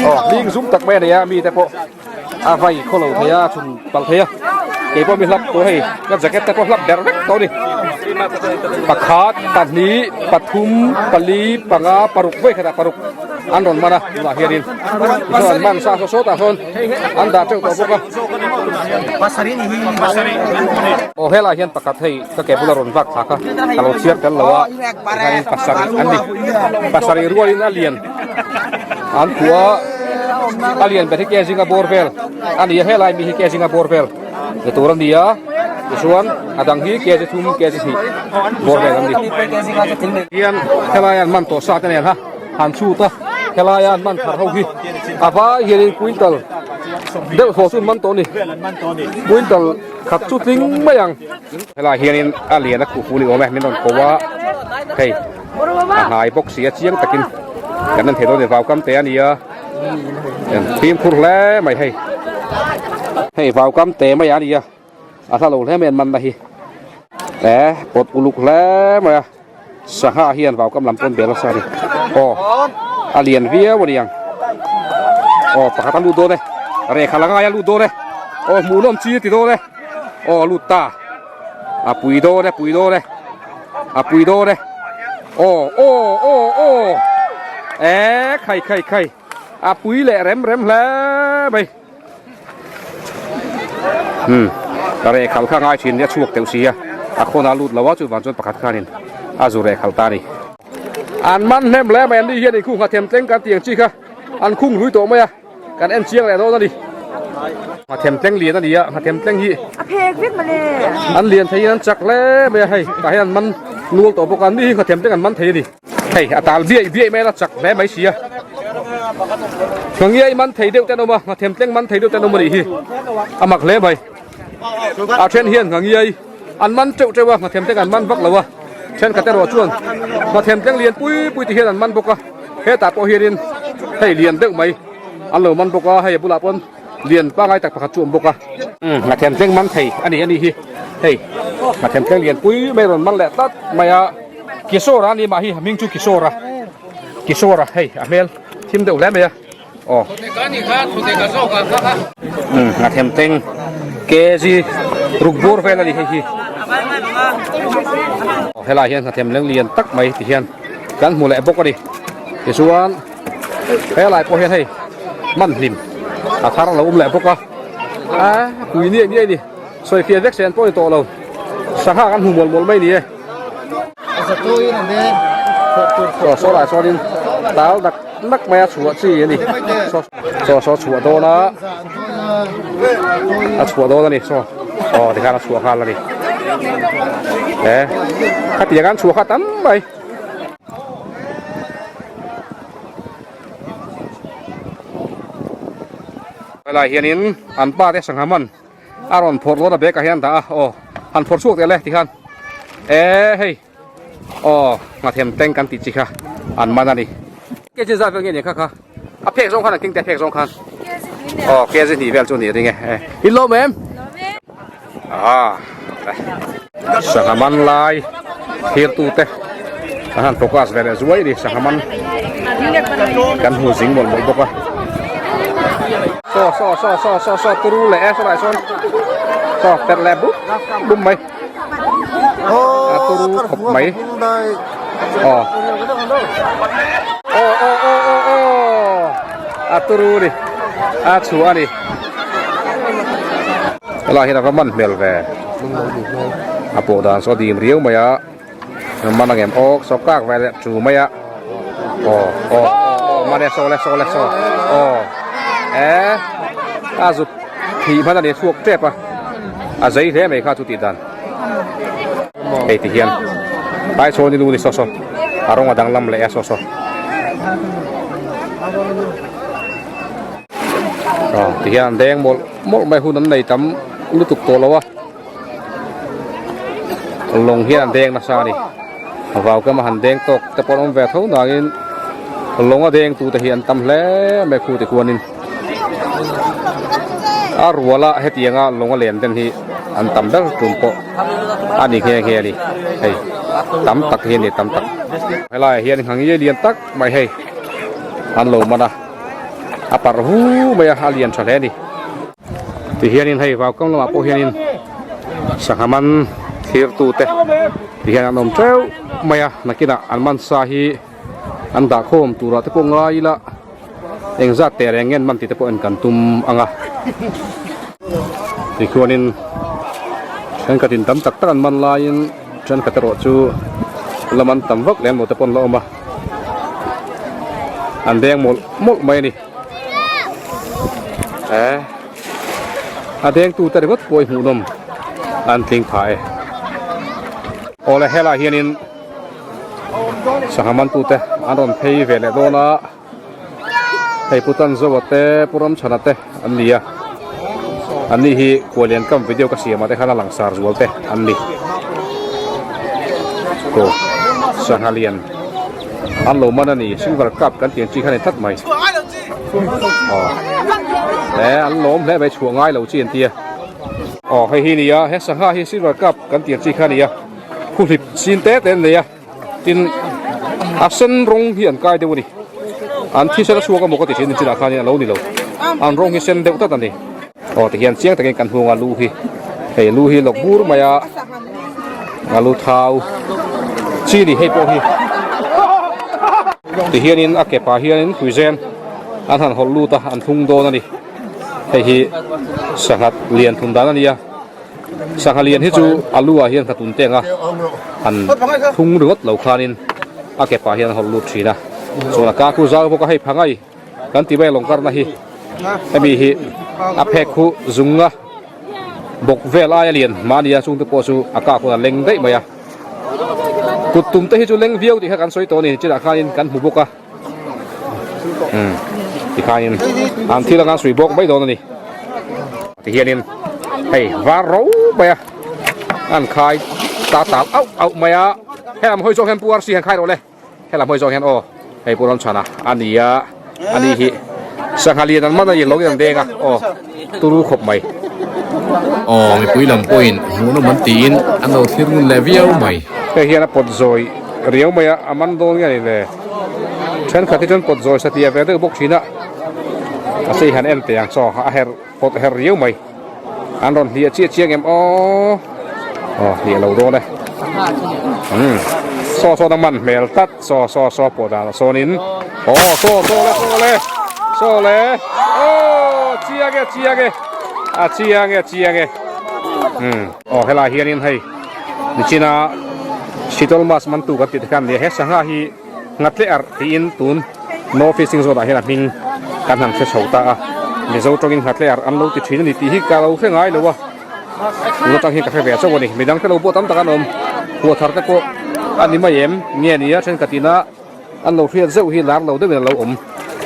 aw hling zum tak mai a nei a mite pawh a vai khaw lo thei a chhun palh thei a keipawh mi hlap tawh hei ka jacket te pawh hlap ber vek tawh a ni pakhat pahnih pathum pali panga paruk vawi khatah paruk an rawn man a tunah hianin tichuan an man sa saw sawtah sawn an dah teuh tawh bawk a aw helaiah hian pakhat hei ka ke bula rawn vak thla kha ka lo chhiar tel lo a tihianin pasarih an ni pasarih rualin a lian. An khua a lian ber hi ke zinga bawr vel a ni a helai mi hi ke zinga bawr vel ni tur a ni a tichuan a dang hi ke chi thum ke chi hnih bawr vel an ni hian helai an man tawh sa te nen ha han chhut a helai an man thar ho hi a vai hianin quintal deuh thaw chu an man tawh a ni quintal khat chu tling mai ang helai hianin a lian a khuh fu ni awm e min rawn ko a hei. A hnai bawk si a chiang takin kan en thei dawn a ni vau kam te a ni a fimkhur hle mai hei hei vau kam te mai a ni a a hla lo hle mai an man na hi e pawt uluk hle mai a sangha hian vau kam lam pawn bel nasa a ni aw a lian viau a ni ang aw pakhat a lut dawn e rekha la ngai a lut dawn e aw hmuhnawm chi a ti dawn e aw a lut ta a pui dawn e pui dawn e. A pui dawn e. Aw aw aw aw e khai khai khai a pui leh rem rem hle mai. Hmm ka reh khal kha ngai thin nia chhuak teuh si a a khawn a lut lo a chuvang chuan pakhat khanin a zu reh khal ta a ni. An man hnem hle mai an ni hian inkhung nghathem tleng kan tih ang chi kha an khung hlui tawh mai a. Kan en chiang leh dawn a ni. Nghathem tleng lian a ni a, nghathem tleng hi a phek vek mawle. An lian theiin an chak hle mai a hei, tah hian an man nual tawh bawk a, ni hi nghathem tleng an man thei a ni. Hei a tal biaih biaih mai a la chak hle mai si a. Ngangiai man thei deuh te an awm a, nghathem tleng man thei deuh te an awm a nih hi. A mak hle mai. A then hian ngangiai an man teuh teuh a, nghathem tleng an man vak lo a. Thenkhat erawh chuan nghathem tleng lian pui pui ti hian an man bawk a. Hetah pawh hianin hei lian deuh mai an lo man bawk a, hei a bulah pawn lian pangai tak pakhat chu a awm bawk a. Nghathem tleng man thei a ni a nih hi, hei nghathem tleng lian pui mai rawn man leh tlat mai a, Kishore a ni mah hi a hming chu Kishore a, Kishore a hei a hmel thim deuh hle mai a, aw. Nghathem tleng kg ruk bur vel a ni hei hi, helai hian nghathem leng lian tak mai ti hian. Kan hmu leh bawk a ni. Tichuan helai pawh hian hei man hlim a thar a lo awm leh bawk a. A pui niai niai a ni. Sawi fiah vek sen pawh a ni tawh lo. Sangha kan hmu mual mual mai a ni e. Chaw saw lah chuanin tal dak dak mai a chhuah chi a ni. Chaw saw chhuah dawn a a chhuah dawn a ni saw aw tikhan a chhuah nghal a ni. E khatiang an chhuah kha tam mai. Helai hianin an pa te sangha man a rawn phawrh dawn a bag ah hian dah a aw han phawrh chhuak teh le tikhan e hei. Aw nghathem tank kan tih chi kha an man a ni. Kg zat vel nge ni kha kha a phek zawng khan an keng te a phek zawng khan aw kg hnih vel chu a nih ring e in lawm em ah sangha man lai thlir tu te an han focus ve leh zuai a ni sangha man kan hmu zing mawlh mawlh bawk a saw saw saw saw saw saw turu leh e sawlai sawn saw perh leh bum bum mai. A turu khawp mai aw aw aw aw aw aw a turu ni a chhuah a ni helai hian a va man hmel ve a pawh dan saw dim riau mai a man ang em aw saw kak ve leh chu mai a aw aw aw man e saw le saw le saw aw e a zut thih hman a ni chhuak tep a. A zei hle mai kha chu tih dan hei ti hian tlai chhawn i lu ni saw saw a rawng a danglam leh a saw saw aw ti hian an deng mawlh mawlh mai hun an nei tam lutuk tawh lo a lawng hian an deng nasa a ni vau kama han deng tawk te pawh an awm ve tho nangin lawng a deng tute hi an tam hle mai khu ti khuanin. A ruala hetianga lawng a len den hi an tam ber tum pawh a ni nghe nghe a ni hei tam tak hi a ni tam tak. Helaiah hian nghangei lian tak mai hei an lo man a a parh hu mai a a lian tha hle a ni. Tihianin hei vau kam lamah pawh hianin sangha man thlir tute tihian an awm teuh mai a nakinah an man sa hi an dah khawm turah te pawh ngai ila. Engzat teh reng ngen man tih te pawh en kan tum ang a. Tichuanin thenkhat in tam tak tak an man laiin thenkhat erawh chu la man tam vak lem lo te pawh an la awm a. An deng mawlh mawlh mai a ni. E a deng tu te ringawt pawh i hmuhnawm an tling phah e. Awle helaiah hianin Sangha mantute an rawn phei ve leh dawn a, hei Pu Tanzoa te Pu Ramchhana te an ni a, an ni hi Kualian kam video ka siam ah te khan a langsar zual te an ni. Aw sangha lian an lo man a ni, silver cup kan tih ang chi kha a ni tlat mai. Aw he an lawm hle mai chhuah ngai lo chi an tia. Aw hei hi a ni a, he sangha hi silver cup kan tih ang chi kha a ni a. Khuhlip chin te te an nei a, tin a sen rawng hi an kai deuh a ni. An thisen a chhuak emaw ka ti thin chinah khanin a lo ni lo. An rawng hi sen deuh tlat a ni. Aw tihian chiang takin kan hung a lu hi hei lu hi lawk bur mai a, a lu thau chi ni hei pawh hi. Tihianin a ke pah hianin tuizen an han hawlh lut a, an thlung dawn a ni. Hei hi sanghat lian thun dan a ni a. Sangha lian hi chu a lu ah hian hlatun teng a han thung ringawt lo khanin a ke pah hian a hawlh lut thin a chuan a ka khu zau bawk a hei phangai kan ti mai a lawngkarna hi hemi hi a phek khu zunga bawk vel aia lian mahni a chungte pawh chu a kak hun a leng daih mai a kut tum te hi chu leng viau tih kha kan sawi tawh a ni chinah khanin kan hmu bawk a. Umm tikhanin an thil anga sui bawk mai dawn a ni tihianin hei var ro mai a an khai ta tal auh auh mai a helam hawi zawng hian pu RC hian khai rawh le helam hawi zawng hian aw hei pu Ramchhana a ni a a ni hi sangha lian an man a ni lo in an deng a aw turu khawp mai. Aw mipui lam pawhin hmuhnawm an tiin an lo thlir ngun leh viau mai. Hei hian a pawt zawi riau mai a, a man dawn nge a ni le. Thenkhat hi chuan pawt zawi satliah ve deuh bawk thin a, mahse i han en teh ang chaw a herh pawt herh riau mai. An rawn hliah chiah chiang em aw, aw hliah lo dawn e. Umm saw sawn a man hmel tlat saw saw saw pawh dan ah sawnin aw saw saw le saw le saw le aw chiang e chiang e a chiang e chiang e umm aw helai hianin hei. Nichina Sitol Mas mantu kan tih te khan nia he sangha hi Nghatle arh tiin tun No Fishing Zone ah hian a hming kan han hre chho ta a, Mizo tawngin Nghatle arh an lo ti thin a ni tih hi ka lo hre ngai lo a, tun atang hian ka hre ve chauh a ni. Midang te lo pawh tam tak an awm, huah thar te pawh a ni mai em nge nia thenkhat ina an lo hriat zeuh hi lar lo deuhin a lo awm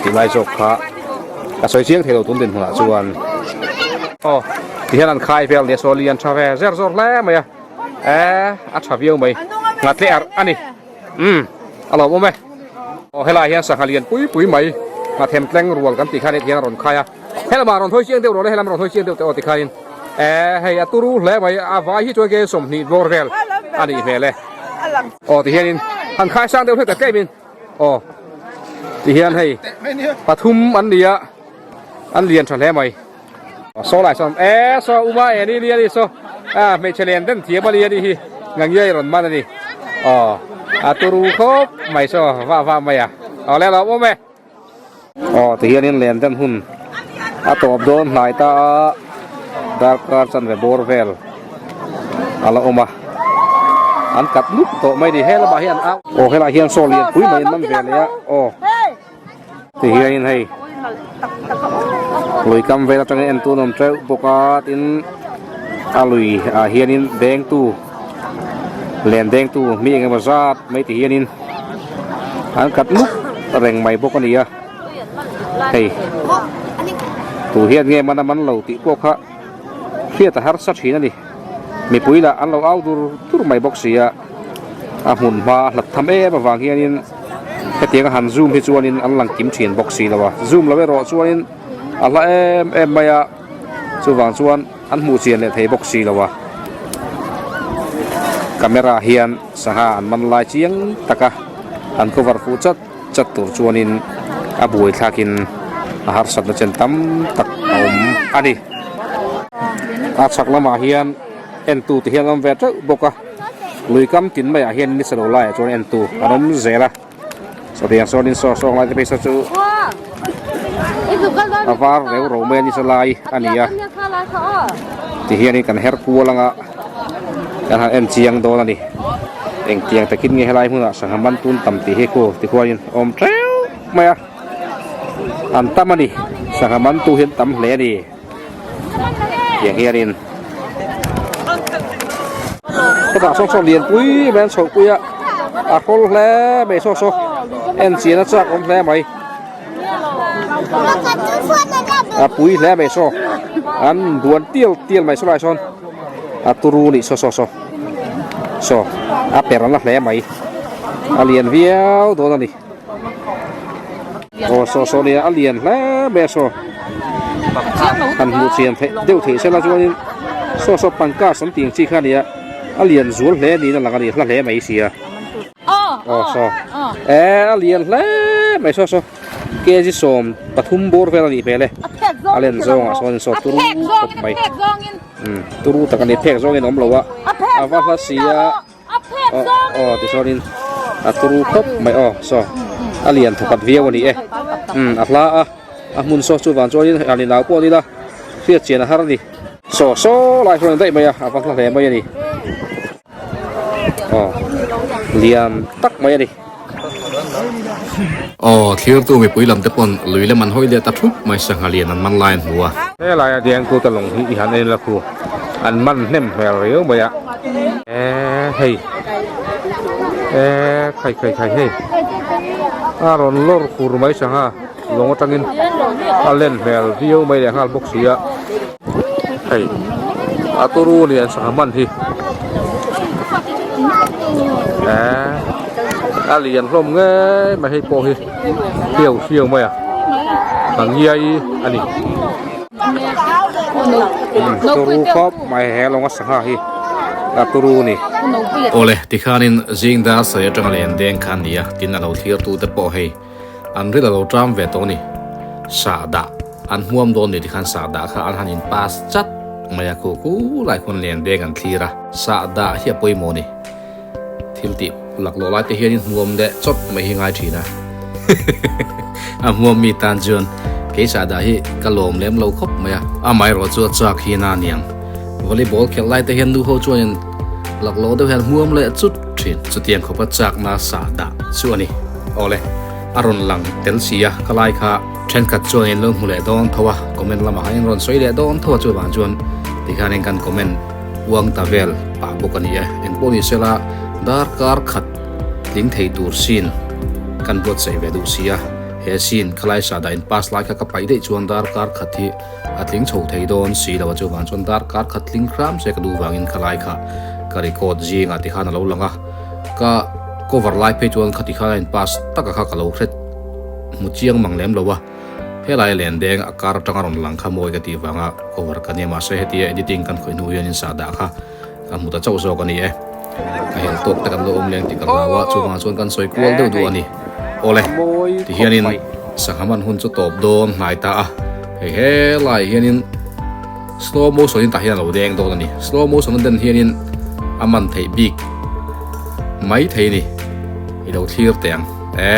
tih lai zawk kha ka sawi chiang thei lo tun dinhmunah chuan. Aw ti hian an khai vel nia saw lian tha ve zer zawr hle mai a, e a tha viau mai, nghatle arh a ni. Umm a lawmawm e. Aw helaiah hian sangha lian pui pui mai nghathem tleng rual kan tih khan heti hian a rawn khai a. Helamah rawn hawi chiang deuh rawh le, helam rawn hawi chiang deuh teh aw tikhanin eh hei a turu hle mai a vai hi chuan ke 20 bawr vel a nih hmel e. Aw tihianin han khai sang deuh hlek ta tlemin aw tihian hei pathum an ni a an lian tha hle mai. Saw lai sawn e saw uma e ni ni a ni saw a hmeichhe lian den thiam a ni a ni hi ngangiai rawn man a ni aw a turu khawp mai saw vah vah mai a aw le lawm awm e. Aw tihianin len den hun a tawp dawn hnai ta a darkar chanve bawr vel a la awm a an kat nup tawh mai a ni he lamah hian an au aw helaiah hian saw lian pui mai an man ve leh a aw tihianin hei lui kam vel atangin en tun a awm teuh bawk a tin a lui ah hianin dengtu len dengtu mi engemaw zat mai tihianin. An kat nuk reng mai bawk a ni a, hei tu hian nge man a man lo tih pawh kha hriat a harsa thin a ni. Mipui lah an lo au dur dur mai bawk si a, a hmun hma a hlat tham em avang hianin hetiang a han zoom hi chuanin an lang kim thin bawk si lo a, zoom lo erawh chuanin a hla em em mai a, chuvang chuan an hmuh chian leh thei bawk si lo a, camera hian. Sangha an man lai chiang taka an cover fuh chat chat tur chuanin a buai thlakin a harsatna chen tam tak a awm a ni. A chhak lamah hian entu te hian an awm ve teuh bawk a, lui kam tin maiah hian ni sa lo laiah chuan entu an awm zel a. Sawtiang sawnin saw sawng lai te phei saw chu a var reu ro mai a ni sa lai a ni a tihianin kan her kual anga kan han en chiang dawn a ni engtiang takin nge helai hmunah sangha man tun tam tih hi khu tikhuanin a awm teuh mai a an tam a ni sangha man tu hi an tam hle a ni. Tiang hianin hetah saw saw lian pui mai an chhoh pui a a hrawl hle mai saw saw en chian a chak awm hle mai a pui hle mai saw an buan tial tial mai saw lai sawn a turu nih saw saw saw saw a per a la hle mai a lian viau dawn a ni. Aw saw saw nia a lian hle mai a saw han hmuh chian theih deuh theih sela chuanin saw saw pangkas an tih ang chi kha a nia a lian zual hle niin a lang a ni hla hle mai sia aw saw e a lian hle mai saw saw kg 13 bawr vel a nih hmel e a len zawngah sawn saw turu khawp mai turu tak a ni phek zawngin a awm lo a a va hla si a. Aw aw tichuanin a turu khawp mai aw saw a lian thawkhat viau a ni e umm a hla a a hmun saw chuvang chuanin a ni nau pawh a ni la hriat chian a har a ni. Saw saw lai hruai daih mai a a va hla hle mai a ni aw lian tak mai a ni. Aw thlirtu mipui lam te pawn lui lam an hawi leh ta thup mai sangha lian an man lai an hmu a. Helai a dengtu te lawng hi i han en la khu an man hnem hmel riau mai a. E hei e khai khai khai hei a rawn lawr kur mai sangha lawng atangin a len hmel viau mai leh nghal bawk si a. Hei a turu lian sangha man hi eh a lian hlawm ngei mai hei pawh hi hriau hriau mai a a ngiai a ni turu khawp mai he lawnga sangha hi a turu a ni. Awle tikhanin zing dar sawi atanga len deng kha a ni a tin a lo thlir tu te pawh hei an ril a lo ṭam ve tawh a ni sahdah. An hmuam dawn ni tikhan sahdah kha an han in pass chat mai a, khu khu lai khuan len deng an thlir a, sahdah hi a pawimawh ni. Thil tih laklawh lai te hian in hmuam leh chawp mai hi ngai thin a. A hmuam mi tan chuan kei sahdah hi ka lawm lem lo khawp mai a. Amaherawh chu a chak hi na aniang. Volleyball khelh lai te hian nu ho chuan in laklawh deuh hian hmuam leh chut thin. Chutiang khawpa chakna sahdah chu a ni. Awle, a rawn lang tel si a, ka lai kha. Thenkhat chuan in lo hmu leh dawn tho a, comment lamah khan in rawn sawi leh dawn tho a chuvang chuan tikhian in kan comment uang ta vel pah bawk a ni e. Engpawh ni sela darkar khat tling thei tur scene kan buatsaih ve duh si a, he scene khalai sahdah in pass lai kha ka paih daih chuan darkar khat hi a tling chho thei dawn si lo a chuvang chuan darkar khat tling hram se ka duh vangin khalai kha ka record zingah tikhan a lo lang a ka. cover lai phei chuan khati khan a in pass taka kha ka lo hre hmu chiang mang lem lo a, helai len deng a kar atanga rawn lang kha mawi ka tih vanga cover ka nia mahse hetia editing kan khawih hnu hian in sah dah kha ka hmu ta chauh zawk a ni e. A hel tawk te kan lo awm leng tih ka hlau a, chuvangah chuan kan sawi kual deuh duh a ni. Awle, tihianin sangha man hun chu tawp dawn hnai ta a, hei helai hianin slow motion in tah hian a lo deng dawn a ni. Slow motion a den hianin a man theih bik mai thei a ni, i lo thlir teh ang. E,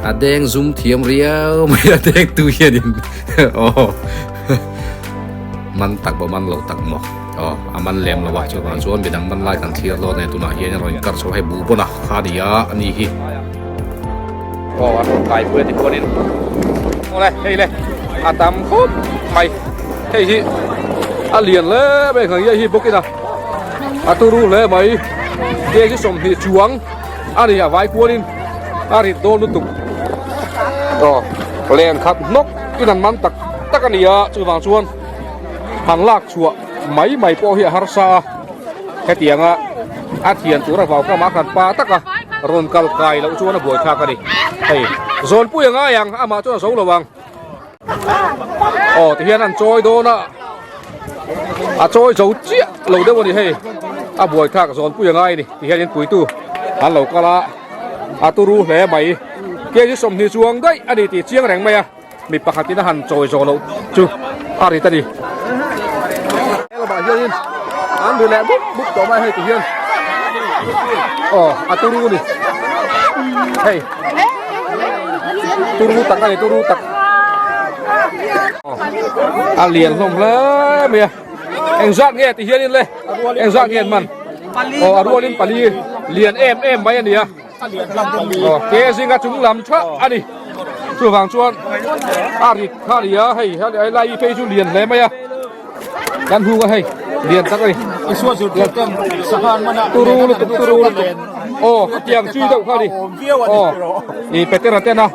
a deng zum thiam riau mai a deng tu hianin aw man tak maw man lo tak maw. Aw, a man lem lo a, chuvang chuan midang man lai kan thlir dawn e, tunah hian a rawn inkar chho hei buh pawn a kha a ni a, a ni hi. Aw, an rawn kai pui a ti khuanin. Awle, hei le, a tam khawp mai, hei hi a lian hle mai ang hi bawkin a, a turu hle mai, kg 20 chuang a ni a vai kualin a rit dawn lutuk. Aw, len khat hnawk in an man tak tak a ni a, chuvang chuan. Han lak chhuah mai mai pawh hi a harsa a, hetianga a thian tura vau kam a khan pa taka rawn kal kai loh chuan a buai thlak a ni. Hei zawnpui a ngai ang, amah chuan a zo lo ang. Aw tihian an chawi dawn a, a chawi zo chiah lo deuh a ni hei, a buai thlak zawnpui a ngai a ni. Tihian in puitu an lo kal a, a turu hle mai. Kg 20 chuang daih a ni tih chiang reng mai a. Mi pakhatin a han chawi zawh loh chu a rit a ni. He lamah hianin an ri leh mup mup tawh mai hei ti hian aw a turu a ni hei turu tak a ni turu tak a lian hlawm hle mai a engzat nge ti hianin le engzat nge an man aw a rualin pali lian em em mai a ni a. Aw ke zinga chung lam tha a ni chuvang chuan a rit kha a ni a hei helai phei chu lian hle mai a kan hung a hei lian tak a ni turu lutuk turu lutuk aw khatiang chui deuh kha a ni aw i petera ten a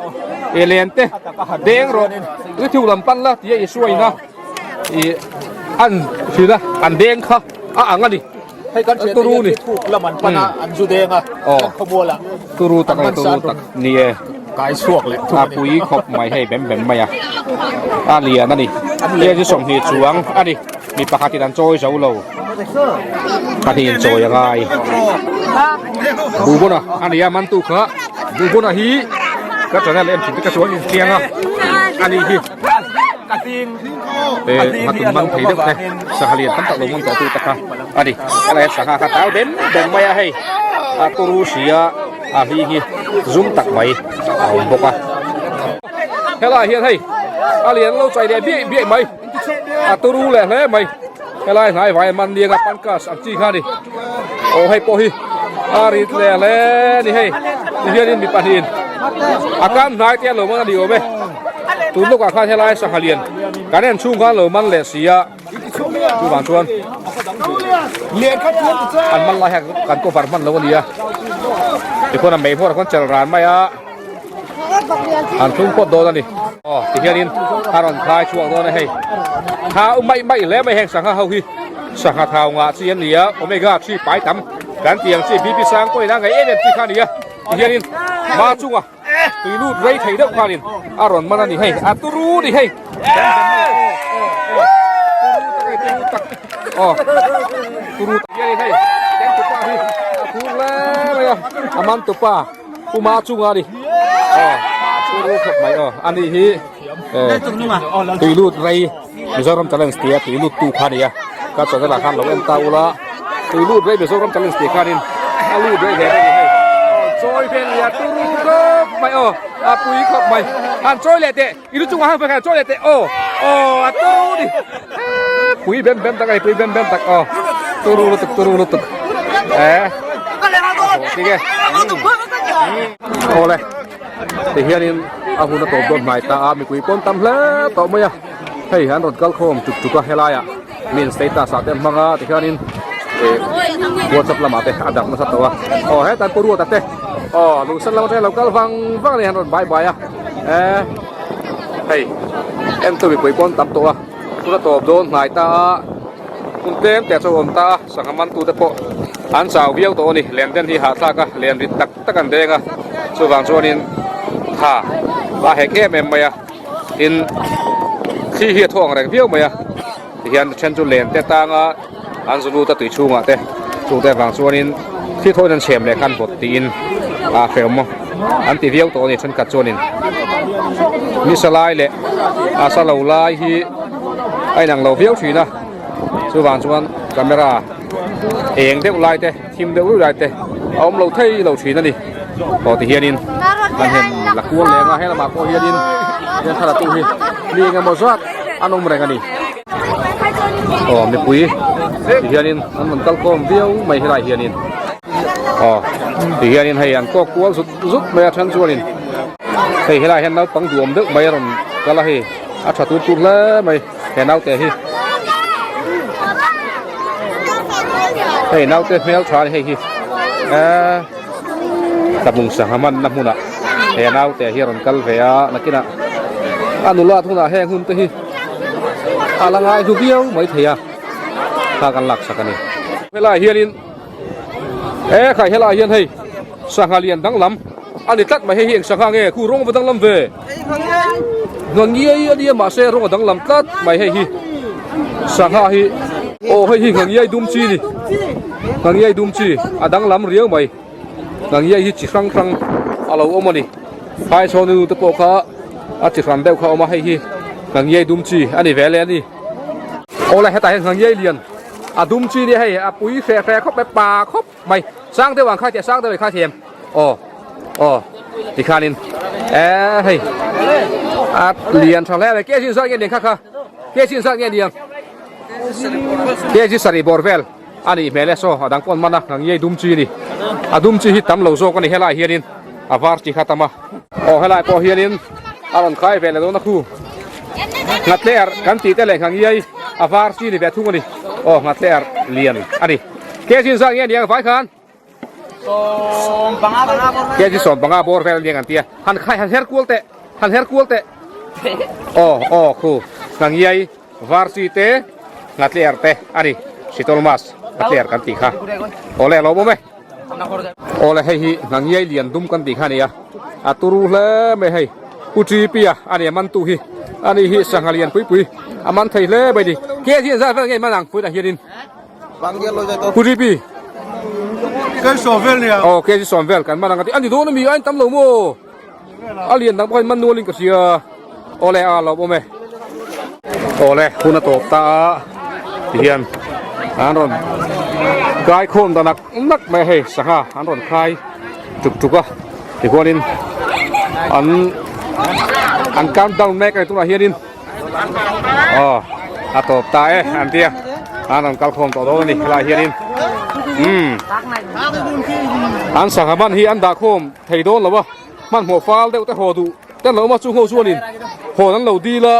i len te deng rawh i thu lam pan la tia i suaina i an hrilh a an deng kha a ang a ni. Hei kan thiante hian hi thuk lam an pan a, an zu deng a, kan khawmual ah Turu tak a ni, turu tak ni e. Kai chhuak leh thung a ni. A pui khawp mai hei bem bem mai a, a lian a ni. Hei chu 20 chuang a ni, mi pakhat in an chawi zo lo, pahnih in chawi a ngai. Bubona a ni a, mantu kha Bubona hi ka channel en thin te ka chuan inthiang a, a ni hi. Nghatun man thei deuh te sangha lian tam tak lo man tawh tu te kha a ni helai sangha kha tau bem bem mai a hei a turu sia a hli hi zum tak mai a awm bawk a helai hian hei a lian lo chai leh biaih biaih mai a turu leh hle mai helai hnai vai man nianga pancas ang chi kha a ni aw hei pawh hi a rit leh hle a ni hei tihianin mi pahnihin a kam hnai te a lo man a ni awm e. Tun lawkah khan helai sangha lian kan en chhung khan lo man leh si a, chuvang chuan an man lai hian kan cover hman lo a ni a, tikhuan a mei hmuarah khuan chel ran mai a, an thlung phawt dawn a ni. Aw tihianin a rawn khai chhuak dawn a hei, thau mai mai hle mai heng sangha ho hi sangha thau ngah chi an ni a, omega 3 pai tam kan tih ang chi BP sang pawhin a ngaih em em chi kha a ni a, tihianin hma chunga. Tui lut rei thei deuh khanin a rawn man a ni hei a turu ni hei turu tak aw turu tak hian hei kan tupa hi a phur hle mai a a man tupa puma chunga ni aw turu khawp mai aw ani hi tui lut rei Mizoram Challenge tia tui lut tu kha nia ka channel ah khan lo en ta ula tui lut rei Mizoram Challenge tih khanin a lut rei ve rei hei chawi vel nia turu khawp mai aw a pui khawp mai han chawi leh teh i lu chungah han khan chawi leh teh aw aw a turu ni pui bem bem tak a ni pui bem bem tak aw turu lutuk turu lutuk eh tige awle tihianin a hun a tawp dawn hnai ta a mipui pawn tam hle tawh mai a. Hei an rawn kal khawm tuk tuk a helaiah min status ah te an hmang a tikhianin eh whatsapp lamah te a darh nasa tawh a aw hetan pu Ruata te aw lungsen lam atangin lo kal vang vang a ni an rawn bai bai a eh hei entu mipui pawn tam tawh a tuna tawp dawn hnai ta a hun tlem te chu a awm ta a sangha man tu te pawh. An chau viau tawh a ni. Len den hi hahthlak a, len rit tak tak an deng a. Chuvang chuanin tha a hek em em mai a. Tin, thli hi a thaw ang reng viau mai a. Tihian then chu len te tanga an zu lut a tui chhungah te chungte avang chuanin thli thawiin an chhem leh khan bawt tiin a hrehawm a an ti viau tawh a ni thenkhat chuanin nisa lai leh a sa lo lai hi a inang lo viau thin a chuvang chuan camera eng deuh lai te thim deuh ruih lai te a awm lo thei lo thin a ni aw ti hianin an hen la kual leng a helamah pawh hianin hian thla tu hi mi engemaw zat an awm reng a ni aw mipui ti hianin an rawn kal khawm viau mai helai hianin aw ti hianin hei an kawk kual zut zut mai a then chuanin hei helai hian naupang duhawm deuh mai a rawn kal a hei a tha tur tur hle mai. He naute hi hei naute hmel tha a ni hei hi eee tlabung sangha manna hmunah he naute hi a rawn kal ve a nakinah a nulat hunah heng hun te hi a la ngai hlu viau mai thei a kha kan laksak a ni. Helaiah hianin e khai helaiah hian hei sangha lian danglam a ni tlat mai hei hi eng sangha nge khu rawng va danglam ve. Ngangiai a nia mahse rawng a danglam tlat mai hei hi sangha hi aw hei hi ngangiai dum chi ni ngangiai dum chi a danglam riau mai ngangiai hi chi hrang hrang a lo awm a ni phai sawn nu te pawh kha a chi hran deuh kha a awm a hei hi ngangiai dum chi a ni ve le a ni awle hetah hian ngangiai lian a dum chi nia hei a pui hreh hreh khawp mai pa khawp mai sang deuh ang kha tih sang deuh ang kha thiam aw aw tikhanin eh hei a lian tha hle mai kg zat nge niang kha kha kg zat nge niang kg sarih bawr vel a nih hmel e saw a dang pawn man a ngangiai dum chi ni a dum chi hi tam lo zawk a ni helai hianin a var chi kha tam a aw helai pawh hianin a rawn khai ve leh dawn a khu nghatler kan tih te leh ngangiai a var chi ni ve thung a ni aw nghatler lian a ni. Kg zat nge niang vai khan? Kg 15 bawr vel aniang an tia. Han khai han her kual teh. Han her kual teh. Aw aw khu ngangiai var chi te ngatler te ani. Sitol mas ngatler kan tih kha. Awle lo bawm e. Awle hei hi ngangiai lian dum kan tih kha ania. A turu hle mai hei. Pu Ṭi Pia ania mantu hi. Ani hi sangha lian pui pui a man thei hle mai ni. Kg zat vel nge man ang pui tah hianin. Pu DP. Kei sawm vel nia. Aw kei sawm vel kan man ang a ni dawn ami a in tam lo maw. A lian dang pawh in man nual in ka hria. Awle a lo awm e. Awle hun a tawp ta a tihian an rawn kai khawm ta nak nak mai hei sangha an rawn khai tuk tuk a tichuanin an an count down mek a ni tunah hianin. Aw a tawp ta e an tia an rawn kal khawm tawh dawn a ni helaiah hianin umm an sangha man hi an dah khawm thei dawn lo a hmanhmawh fal deuh te haw duh te an lo awm a chung ho chuanin hawn an lo dil a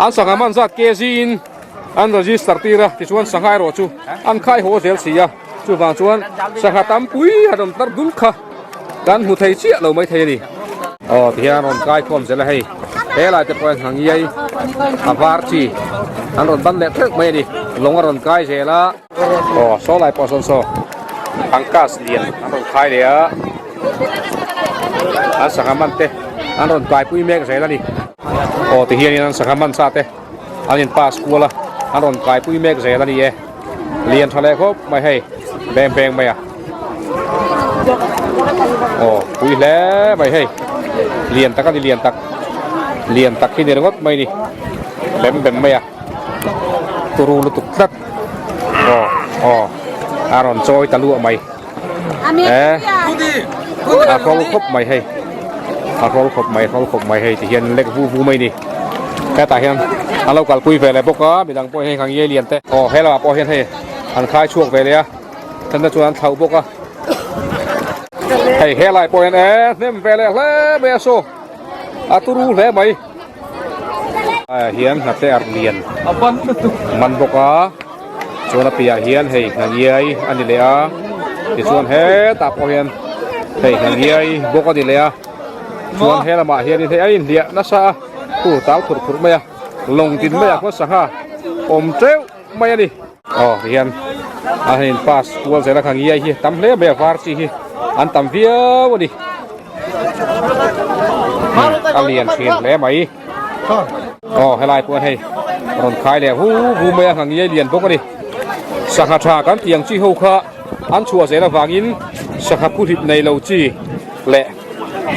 an sangha man zat kg in an register tir a tichuan sangha erawh chu an khai haw zel si a chuvang chuan sangha tam pui han rawn tar dul kha. Kan hmu thei chiah lo mai thei a ni. Aw tihian rawn kai khawm zel a hei. He lai te pawh hian ngangiai a var chi an rawn ban leh teuh mai a ni. Lawng a rawn kai zel a. Aw saw lai pawh sawn saw angkas lian an rawn khai leh a. An sangha man te an rawn kaipui mek zel a ni. Aw tihianin an sangha man sa te an in pass kual a an rawn kaipui mek zel a ni e. Lian tha leh khawp mai hei beng beng mai a aw pui hle mai hei lian tak a ni lian tak lian tak hi ni ringawt mai ni bem bem mai a turu lutuk tlat aw aw a rawn chawi ta luah mai e a hrawl khawp mai hei a hrawl khawp mai hrawl khawp mai hei ti hian lek vu vu mai ni hetah hian an lo kalpui ve leh bawk a midang pawh hei ngangiai lian te aw he lamah pawh hian hei an khai chhuak ve leh a then te chuan an thlauh bawk a hei helai pawh hian e hnem ve leh hle mai a saw a turu hle mai ah hian hnate ar lian man bawk a chuan a piahah hian hei ngangiai a ni leh a tichuan hetah pawh hian hei ngangiai bawk a ni leh a chuan he lamah hianin hei a inhliah nasa a khu tal phurh phurh mai a lawng tin maiah khuan sangha awm teuh mai a ni aw tihian. A han in pass kual zel a kha ngiai hi tam hle mai a var chi hi an tam viau a ni. A lian thin hle mai. Aw helai pawh hei rawn khai leh hu hu mai a ngiai lian bawk a ni. Sangha tha kan tih ang chi ho kha an chhuah zel avangin sangha phuhlip nei lo chi leh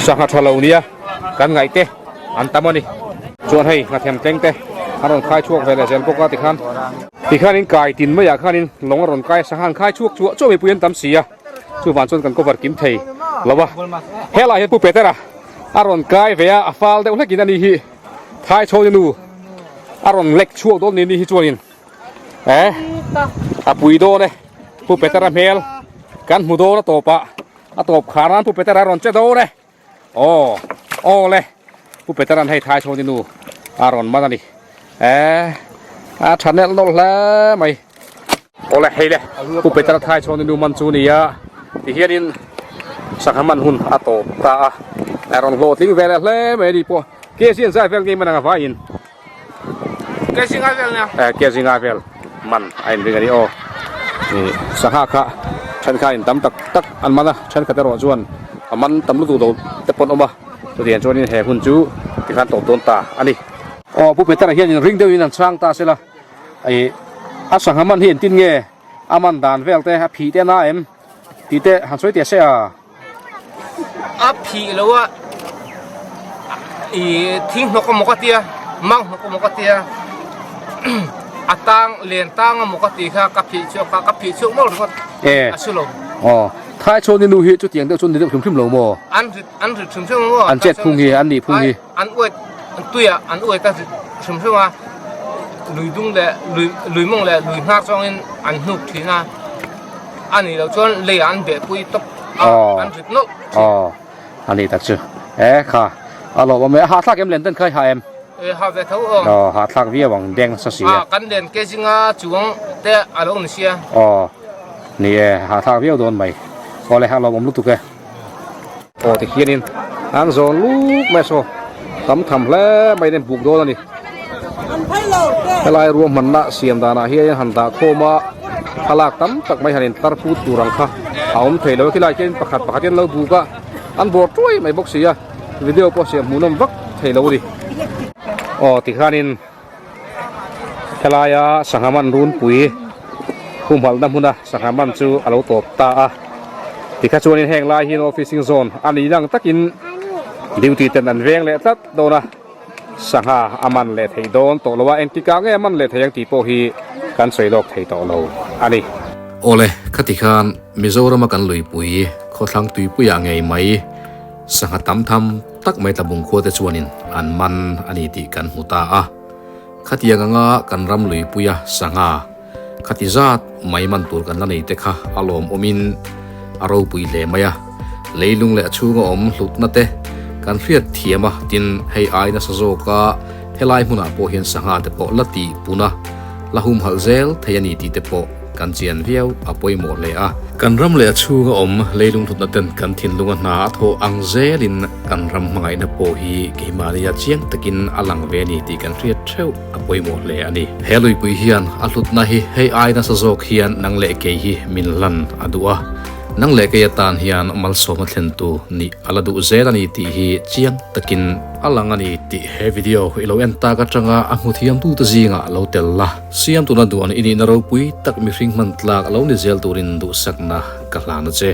sangha tha lo nia kan ngaih te an tam a ni. Chuan hei nghathem tleng te an rawn khai chhuak ve leh zel bawk a tikhan tikhanin kai tin maiah khanin lawng a rawn kai a sangha an khai chhuak chuah chuah mipui an tam si a. Chuvang chuan kan cover kim thei lo a, helaiah hian Pu Petera a rawn kai ve a, a fal deuh hlekin a ni hi Thaichhawni nu a rawn lek chhuak dawn ni ni hi chuanin eh a pui dawn e Pu Petera hmel kan hmu dawn a tawpah a tawp khar nan Pu Petera a rawn che dawn e aw aw le Pu Petera'n hei Thaichhawni nu a rawn man a ni eh a tha nelh nawlh hle mai. Awle hei le Pu Petera thai chhawn i nu man chu nia tihianin sangha man hun a tawp ta a a rawn hlawhtling ve leh hle mai a ni pawh kg an zai vel ngei man ang a vaiin kg nga vel nia eh kg nga vel man a inring a ni aw ih sangha kha thenkhat in tam tak tak an man a thenkhat erawh chuan a man tam lutuk lo te pawh an awm a chutiang chuanin he hun chu tikhan tawp dawn ta a ni. Aw Pu Petera hianin ring deuhin an chhang ta sela. Ih a sangha man hi engtin nge a man dan vel te a phih te a na em tih te han sawi teh se a. A phih lo a ih thing hnawk emaw ka tia mang hnawk emaw ka tia a tang len tang emaw ka tih kha ka phih chhuak a ka phih chhuak mawlh ringawt a su lo. Aw thai chhawn i nu hi chutiang deuh chu ni deuh hrim hrim lo maw? An rit an rit hrim hrim maw? An chet phung hi an nih phung hi. An uai tuiah an uai ta hrim hrim a, lui dung leh lui lui mawng leh lui hnar zawngin an hnuk thin a, a nih loh chuan leiah an behpui tawp a, an rit nawlh thin. Aw, a nih tak chu. E kha, a lawm awm e, a hahthlak em len ten kha i hah em? E hah ve tho aw. Aw, hahthlak viau ang deng nasa si a. A, kan len ke zinga chuang te a lo ni sia. Aw, ni e, hahthlak viau dawn mai. Aw le, a lawm awm lutuk e. Aw ti hianin an zawn luk mai a saw tam tham hle mai in buk dawn a ni helai ruahmanna siam danah hian han dah khawm a thlalak tam tak mai han in tar put tur ang kha a awm thei lo a khilai khian pakhat pakhat hian an lo buk a an bawr tuai mai bawk si a video pawh siam hmuhnawm vak thei lo a ni aw ti hianin helaia sangha man runpui humhalhna hmuna sangha man chu a lo tawp ta a tikha chuanin heng lai hi no fishing zone a ni lang takin duty ten an veng leh tlat dawn a sangha a man leh thei dawn tawh lo a engtikah nge a man leh thei ang tih pawh hi kan sawi lawk thei tawh lo a ni. Awle, khati khan Mizorama kan luipui khawthlang tuipuiah ngei mai Sangha tam tham tak mai tlabung khua te chuanin an man a ni tih kan hmu ta a. Khatiang anga kan ram luipuia sangha khati zat mai man tur kan la nei te kha a lawmawmin a ropui hle mai a. Leilung leh a chhunga awm hlutna te kan hriat thiam a, tin hei ai nasa zawka helai hmunah pawh hian sangha te pawh la tih pun a, la humhalh zel thei a ni tih te pawh kan chian viau a pawimawh hle a. Kan ram leh a chhunga awm leilung hlutna ten kan thinlunga hna a thawh ang zelin kan ram hmangaihna pawh hi keimahnia chiang takin a lang ve a ni tih kan hriat theuh a pawimawh hle a ni. He luipui hian a hlutna hi hei ai nasa zawk hian nang leh kei hi min hlan a duh a, nang leh kei atan hian malsawmna thlentu nih a la duh zel a ni tih hi chiang takin a lang a ni tih he video i lo en tak atanga a hmu thiamtute zingah lo tel la. Siam tuna duan i nihna ropui tak mihring hman tlak lo ni zel turin duhsakna ka hlan a che.